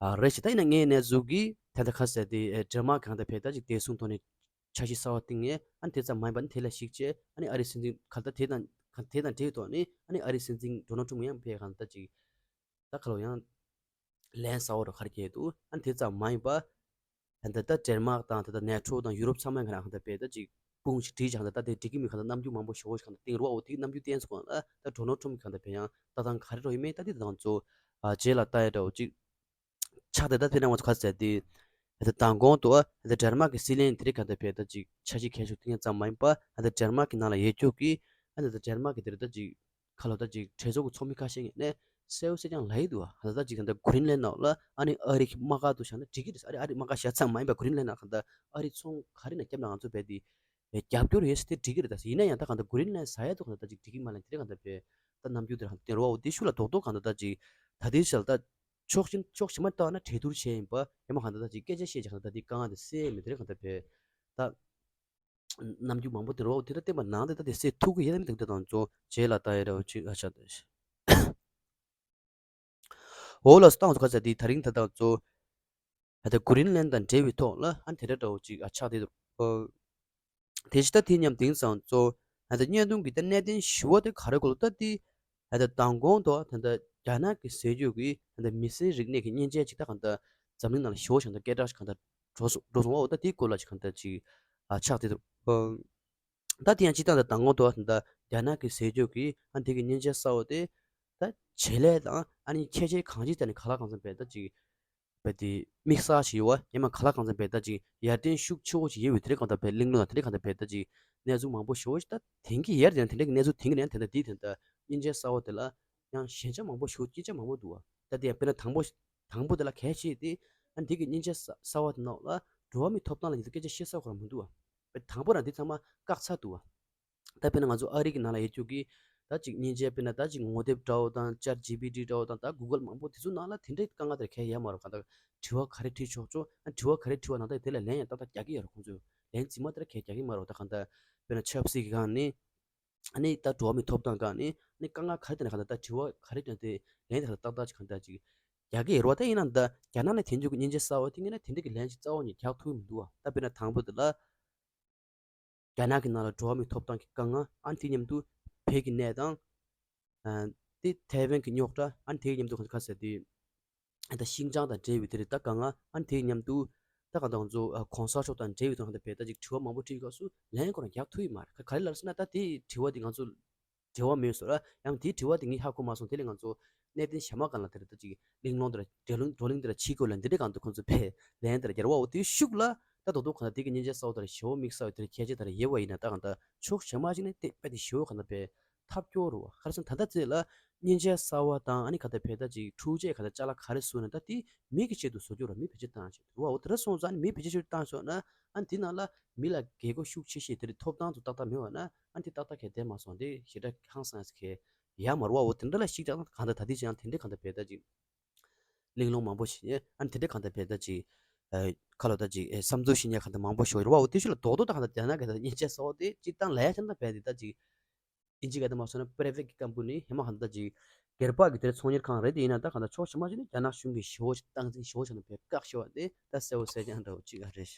ཨ་རེད་ཞེ་ད་ཡིན་ན་ངའི་གནས་ཚུལ་གི་ད་ལྟ་ག་ཟེར་ཏེ་ཨེ་ཌེན་མཱག་གང་ལྟར་བས་ད་ཅིག་བདེ་སྲུང་ཐོག་ནས་འཆར་གཞི་གསར་བ་བཏིང་ངས་ཨ་ནི་དེ་ཙམ་མ་ཡིན་པ་ནི་དེ་ལ་གཞིགས་བྱས་ཨ་ནི་ཨ་རིའི་སྲིད་འཛིན་གང་ལྟར་དེ་དང་དེ་དང་འབྲེལ་ཐོག་ནས་ཨ་ནི་ཨ་རིའི་སྲིད་འཛིན་ཌོ་ནལ་ཊམ་ཡང་ཕེ་གང་ལྟར་ཅིག་ད་ག་ལོ་ཡང་ལན་གསར་བ་རུ་ཁར་སྐྱེལ་འདུག་ཨ་ནི་དེ་ཙམ་མ་ཡིན་པ། ད་ལྟ་ད་ཌེན་མཱག་དང་ད་ལྟ་ནེ་ཊོ་དང་ཡུ་རོབ་ཚང་མས་གང་ལྟར་བས་ད་ཅིག་དཔུང་ཞིག་སྒྲིལ་ཅིག་གང་ལྟར་ད་དེ་འགྲིག་གི་མེད་གང་ལྟར་རྣམ་འགྱུར་མང་པོ་ཞེ་པོ་ཞིག་གང་ལྟར་བསྟན་རོགས་འོ་དེ་རྣམ་འགྱུར་བསྟན་སོང་གང་ལྟར་ད་ཌོ་ནལ་ཊམ་གང་ལྟར་བས་ཡང་ལྟ་སྟངས་ག་རེ་འགྲོ་ཡི་མེད་ད་དེ་དང་ཚོ་རྗེས་ལ་ལྟ་ཡ་འདྲ་བོ་ཅིག་ཆགས་ཏེ་ད་དེ་ནང་ང་ཚོ་ག་ཟེར་ཏེ་ད་ལྟ་མདང་དགོང་དུ་ད་ལྟ་ཌེན་མཱག་གི་སྲིད་བློན་དེ་རིགས་གང་ལྟར་བས་ད་ཅིག་འཆར་གཞི་གལ་ཤོས་བཏིང་ཡ་ཙམ་མ་ཡིན་པ་ད་ལྟ་ཌེན་མཱག་གི་ནང་ལ་ཡོད་རྒྱུ་གི་ཨ་ནི་ད་ལྟ་ཌེན་མཱག་གི་དེ་རིགས་ད་ཅིག་ཁ་ལོ་ད་ཅིག་གྲོས་ཚོགས་ཀྱི་ཚོགས་མི་ཁ་ཤས་ངོས་ནས་གསལ་བོ་གསལ་རྐྱང་ལབ་ཡི་འདུག་ད་ལྟ་ཅིག་ད་ལྟ་གྷི་རིན་ལན་ནང་ལ་ཨ་ནི་ཨ་རི་གི་དམག་སྒར་དུ་བཞག་ན་འགྲིག་གི་རེད། ཨ་རི་ཨ་རི་དམག་སྒར་བཞག་ཙམ་མ་ཡིན་པ་གྷི་རིན་ལན་ནང་གང་ལྟར་ཨ་རི་ཚོང་ག་རེ་ན་བརྒྱབ་ན་ང་ཚོ་བས་དེ་རྒྱབ་སྐྱོར་ཡོད་ཟེར་དེ་འགྲིག་གི་རེད། ད་ཡིན་ན་ཡང་ད་གང་ལྟར་གྷི་རིན་ལན་ཟ་ཡ་དུ་གང་ལྟར་ད་ཅིག་འགྲིག་གི་མ་ལན་དེ་རེད། གང་ལྟར་བས་ད་རྣམ་འགྱུར་དེ་རང་དེ་རོ་བ་འོ་དེ་ཤུགས་ལ་རྡོག་རྡོག་གང་ལྟར་ད་ཅིག་ད་དེ་ཞལ་ད་ཕྱོགས་གཞན་ཕྱོགས་གཞན་མ་ལྟ་ན་གྲོས་བསྡུར་བྱས་ཡིན་པ་ཡང་མ་གང་ལྟར་ད་ཅིག་སྐད་ཆ་བཤད་ཅིག་གང་ལྟར་ད་དེ་དཀའ་ངལ་དེ་སེལ་མི་དེ་རེད། གང་ལྟར་བས་ད། རྣམ་འགྱུར་མང་པོ་དེ་རོ་དེ་ལྟ་བསྟན་པ་ནང་དེ་ལྟ་དེ་སེ་ཐུག་གི་ཡེ་ལ་མི་དེ་དང་ཚོ་རྗེས་ལ་ལྟ་ཡེ་རོ་ཅིག་ཨ་ཆ་དེ། འོ་ལ་སྟངས་སུ་ཁ་ཚ་དེ་ད་རིང་ད་དང་ཚོ་ཨ་ད་གྷི་རིན་ལན་དང་འབྲེལ་བའི་ཐོག་ལ་ཨ་དེ་འདྲ་འདྲ་བོ་ཅིག་ཨ་ཆགས་དེ་འདུག་དེ་ཕྱི་ད་དེ་མཉམ་དེང་སང་ཚོ་ཨ་ད་བརྙན་ཐུང་གི་ད་གནད་དོན་ཞི་བ་དེ་ག་རེ་གོ་ལ་ད་དེ། ད་ལྟ་མདང་དགོང་དུ་ད་ལྟ་རྒྱ་ནག་གི་ཟེར་རྒྱུ་གི་ད་ལྟ་མི་སེར་རིག་གནས་ཀྱི་མཉེན་ཆས་ཅིག་ད་གང་ལྟར་འཛམ་གླིང་ནང་ལ་ཞེ་པོ་ཞིག་ད་སྐད་གྲགས་ཤིག་གང་ལྟར་འགྲོ་སོང་འགྲོ་སོང་བ་འོ་ད་དེའི་སྐོར་ལ་ཅིག་གང་ལྟར་ཅིག་ཨ་ཆགས་ཏེ་འདུག་ད་དེ་ཡང་ཅིག་ད་ལྟ་མདང་དགོང་དུ་ད་ལྟ་རྒྱ་ནག་གི་ཟེར་རྒྱུ་གི་ཨ་དེ་གི་མཉེན་ཆས་གསར་བ་དེ་ད་བྱེད་ལས་དང་ཨ་ནི་ཁྱད་ཆོས་གང་ཅི་ད་ནི་ག་ལ་གང་འཚམ་བས་ད་ཅིག་བས་དེ་དམིགས་བསལ་ཞིག་ཡོད་བ། ཡང་མ་ག་ལ་གང་འཚམ་བས་ད་ཅིག་ཡར་ཐོན་ཤུགས་ཆེ་བོ་ཞིག་ཡོད་བས་དེ་རེད། གང་ལྟར་བས་གླིང་ལོ་ན་དེ་རེད། གང་ལྟར་བས་ད་ཅིག་གནས་ཚུལ་མང་པོ་ཞེ་པོ་ཞིག་ད་དེང་གི་ཡར་དེ་ན་དེ་འདྲ་གི་གནས་ཚུལ་དེང་གི་ནས་དེ་འདྲ་དེ་དེ་འདྲ་མཉེན་ཆས་གསར་བ་དེ་ལ་ཡང་ཞན་ཆ་མང་པོ་ཞེ་པོ་སྐད་ཆ་མང་པོ་འདུག་བ། ད་དེ་ཡང་དཔེར་ན་དང་པོ་དང་པོ་དེ་ལ་གལ་ཆེ་དེ་ཨ་འདི་གི་མཉེན་ཆས་གསར་བ་དེ་ནང་ལ་འགྲོ་བ་མིའི་ཐོབ་ཐང་ལ་ཡིན་ད་སྐད་ཆ་བཤད་ས་ཁོ་རང་མི་འདུག་བ། དཔེ་དང་པོ་རང་དེ་ཚང་མ་བཀག་ཚར་འདུག་བ། ད་དཔེར་ན་ང་ཚོ་ཨ་རི་གི་ནང་ལ་ཡོད་རྒྱུ་གི་ད་ཅིག་མཉེན་ཆས་དཔེར་ན་ད་ཅིག་ངོ་དེབ་འདྲ་བོ་དང་ཅར་ཇི་པི་ཊི་འདྲ་བོ་དང་ད་གུ་གལ་མང་པོ་དེ་ཚོ་ནང་ལ་དེ་འདྲའི་དཀའ་ངལ་དེར་གལ་ཡོད་མ་རེད། གང་ལྟར་དྲི་བ་ག་རེ་དྲིས་ཆོག་ཆོག་ཨ་དྲི་བ་ག་རེ་དྲིས་པ་ནང་ལྟར་དེ་ལ་ལན་ཡང་ཏག་ཏག་རྒྱག་གི་ཡོད་རེད། ཁོང་ཚོས་ལན་རྫུན་མ་དེ་ལ་གལ་རྒྱག་གི་མ་རེད། ད་གང་ལྟར་དཔེར་ན་ཆབ་སྲིད་ཀྱི་སྒང་ནས་ཨ་ནི་ད་འགྲོ་བ་མིའི་ཐོབ་ཐང་སྒང་ནས་ཨ་ནི་དཀའ་ངལ་ག་རེ་དེ་ནས་གང་ལྟར་ད་དྲི་བ་ག་རེ་དེ་ནས་དེ་ལན་དེ་གང་ལྟར་ཏག་ཏག་ཅིག་གང་ལྟར་ཅིག་རྒྱག་གི་ཡོད་རེད་བ། ད་ཡིན་ནའང་ད་རྒྱ་ནག་ནས་ཐོན་རྒྱུ་གི་མཉེན་ཆས་གསར་བ་དེ་ངས་ན་དེ་འདྲ་གི་ལན་ཅིག་རྩ་བ་ནས་རྒྱག་ཐུབ་ཀྱི་མི་འདུག་བ། ད་དཔེར་ན་དང་པོ་དེ་ལ། རྒྱ་ནག་གི་ནང་ལ་འགྲོ་བ་མིའི་ཐོབ་ཐང་གི་དཀའ་ངལ་ཨ་ནི་དེ་མཉམ་དུ་བོད་ཀྱི་གནས་སྟངས། ཨ་དེ་ཐའེ་ཝན་གྱི་རྙོག་དྲ་ཨ་ནི་དེ་མཉམ་དུ་ག་ཟེར་དེ། ད་ཤིན་ཅང་དང་འབྲེལ་བའི་དེ་རེད། ད་དཀའ་ངལ་ཨ་ནི་དེ་མཉམ་དུ་ད་ག་དང་ཚོ་གོང་ས་མཆོག་དང་འབྲེལ་བའི་ཐོག་ནས་བོད་ད་ཅིག་དྲི་བ་མང་པོ་དྲིས་སྐབས་སུ་ལན་ཁོ་རང་རྒྱག་ཐུབ་ཡི་མ་རེད། ག་རེ་ལབ་ཟེར་ན་ད་དེ་དྲི་བ་དེ་ང་ཚོ་འབྲེལ་བ་མེད་བཟོ་ར། ཡང་དེའི་དྲི་བ་དེ་ངས་ཧ་གོ་མ་སོང་། དེ་ལས་ང་ཚོ་གནད་དོན་གཞན་མ་སྒང་ལ་དེར་ད་ཅིག་གླེང་སློང་དེར་བགྲོ་གླེང་བགྲོ་གླེང་དེར་ཕྱི་སྐོར་ལ་འདི་འདྲའི་སྒང་དུ་ཁོང་ཚོ་ཕེ་ལན་དེར་རྒྱལ་བ་འོ་དེའི་ཤུགས་ལ་ད་རྡོག་རྡོག་གང་ལ་དེ་གི་མཉེན་ཆས་གསར་བ་དེར་ཞེ་བོ་དམིགས་བསལ་བ་དེར་ཁྱད་ཆོས་དེར་ཡོད་པ་ཡིན་ན་ད་གང་ལྟར་ཕྱོགས་གཞན་མ་ཞིག་ནས་དེ་དཔེ་དེ་ཞེ་བོ་གང་ལྟར་ཕེ་ཐབས་སྐྱོ་རུ་བ། ག་རེ་ཟེར་ན་ད་ལྟ་ཚེ་ལ་མཉེན་ཆས་གསར་བ་དང་ཨ་ནི་གང་ལྟར་ཕེ་ད་ཅིག་འཕྲུལ་ཆས་གང་ལྟར་ཅ་ལག་ག་རེ་བཟོས་ན་ད་དེ་མི་གི་ཆེད་དུ་བཟོ་རྒྱུ་ར་མི་བེད་སྤྱོད་བཏང་ཆེད་དུ་བ། འོ་དེ་འདྲ་སོང་ཙང་ནི་མི་བེད་སྤྱོད་བཏང་ཆོག་ན་ཨ་ནི་དེ་ནང་ལ་མི་ལ་རྒས་གོ་ཤུགས་ཆེ་ཤེས་དེ་རིགས་ཐོབ་ཐང་དུ་ཏག་ཏག་མེད་པ་ན་ཨ་ནི་དེ་ཏག་ཏག་གས་བསྡད་མ་སོང་དེ་ཞེ་དྲག་ཧང་སངས་ཀྱི་ཡ་མ་རུ་བ། འོ་དེ་འདྲ་ལ་ཞིག་ཀྱང་གང་ལྟར་ད་དེ་ཅང་དེ་འདྲ་གང་ལྟར་བེད་ད་ཅིག་གླེང་སློང་མང་པོ་ཞིག་ཨ་ནི་དེ་འདྲ་གང་ལྟར་བེད་ད་ཅིག་ཁ་ལོ་ད་ཅིག་བསམ་ཚུལ་ཞིག་ཉག་གང་ལྟར་མང་པོ་ཞིག་རུ་བ། འོ་དེ་ཤུ་ལ་རྡོག་རྡོག་ད་གང་ལྟར་རྒྱ་ནག་གི་ད་མཉེན་ཆས་སོགས་དེ་སྤྱིར་བཏང་ལ་ཡ་ཆ་ན་བེད་དེ་ད་ཅིག་ཨིན་ཇི་ག་དེ་མ་སོང་ན་པི་རེ་ཝེ་ཊི་གི་ཀམ་པ་ནི་ཧེ་མ་གང་ལྟར་ཅིག་སྒེར་པ་གི་དེ་ཚོང་གཉེར་ཁང་རེད། དེ་ཡིན་ན་ད་གང་ལྟར་ཕྱོགས་ཞེ་མ་ཅིག་ནི་རྒྱ་ནག་གཞུང་གི་ཞེ་བོ་ཞིག་སྟངས་འཛིན་ཞེ་བོ་ཞིག་ནི་བེད་བཀག་ཤོར་བ་དེ་ད་གསལ་བོ་གསལ་རྐྱང་འདྲ་བོ་ཅིག་ཨ་རེད།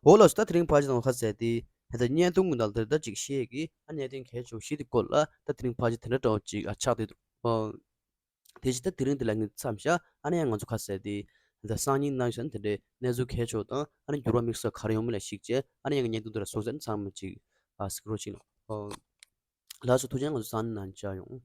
འོ་ལགས་སོ། ད་དེ་རིང་ཕལ་ཆེར་དང་ཁ་གསལ་ཏེ་ད་ལྟ་བརྙན་ཐུང་གི་ནང་ལ་དེ་ལྟར་ཅིག་བཤད་ཀྱི་ཨ་གནད་དོན་གལ་ཆེ་བ་བཞི་དེ་སྐོར་ལ་ད་དེ་རིང་ཕལ་ཆེར་དེ་འདྲ་འདྲ་བོ་ཅིག་ཨ་ཆགས་བསྡད་འདུག་དེ་བཞིན་ད་དེ་རིང་འདི་ལ་ངས་མཚམས་བཞག་ཨ་ནི་ཡང་ང་ཚོ་ཁ་གསལ་ཏེ་ད་ལྟ་སང་ཉིན་གནང་བཞག་ན་དེ་འདྲའི་གནས་ཚུལ་གལ་ཆེ་བ་དང་ཨ་ནི་འགྱུར་བ་དམིགས་བསལ་ག་རེ་ཡོང་མིན་ལ་གཞིགས་བྱས་ཨ་ནི་ཡང་བརྙན་ཐུང་འདི་ལ་བཟོ་ས་ནི་ཚང་མ་ཅིག་ཨ་གཟིགས་རོགས་བྱེད་གནང་། ལགས་སོ། ཐུགས་རྗེ་ཆེ། ང་ཚོ་སང་ཉིན་ནང་མཇལ་ཡོང་།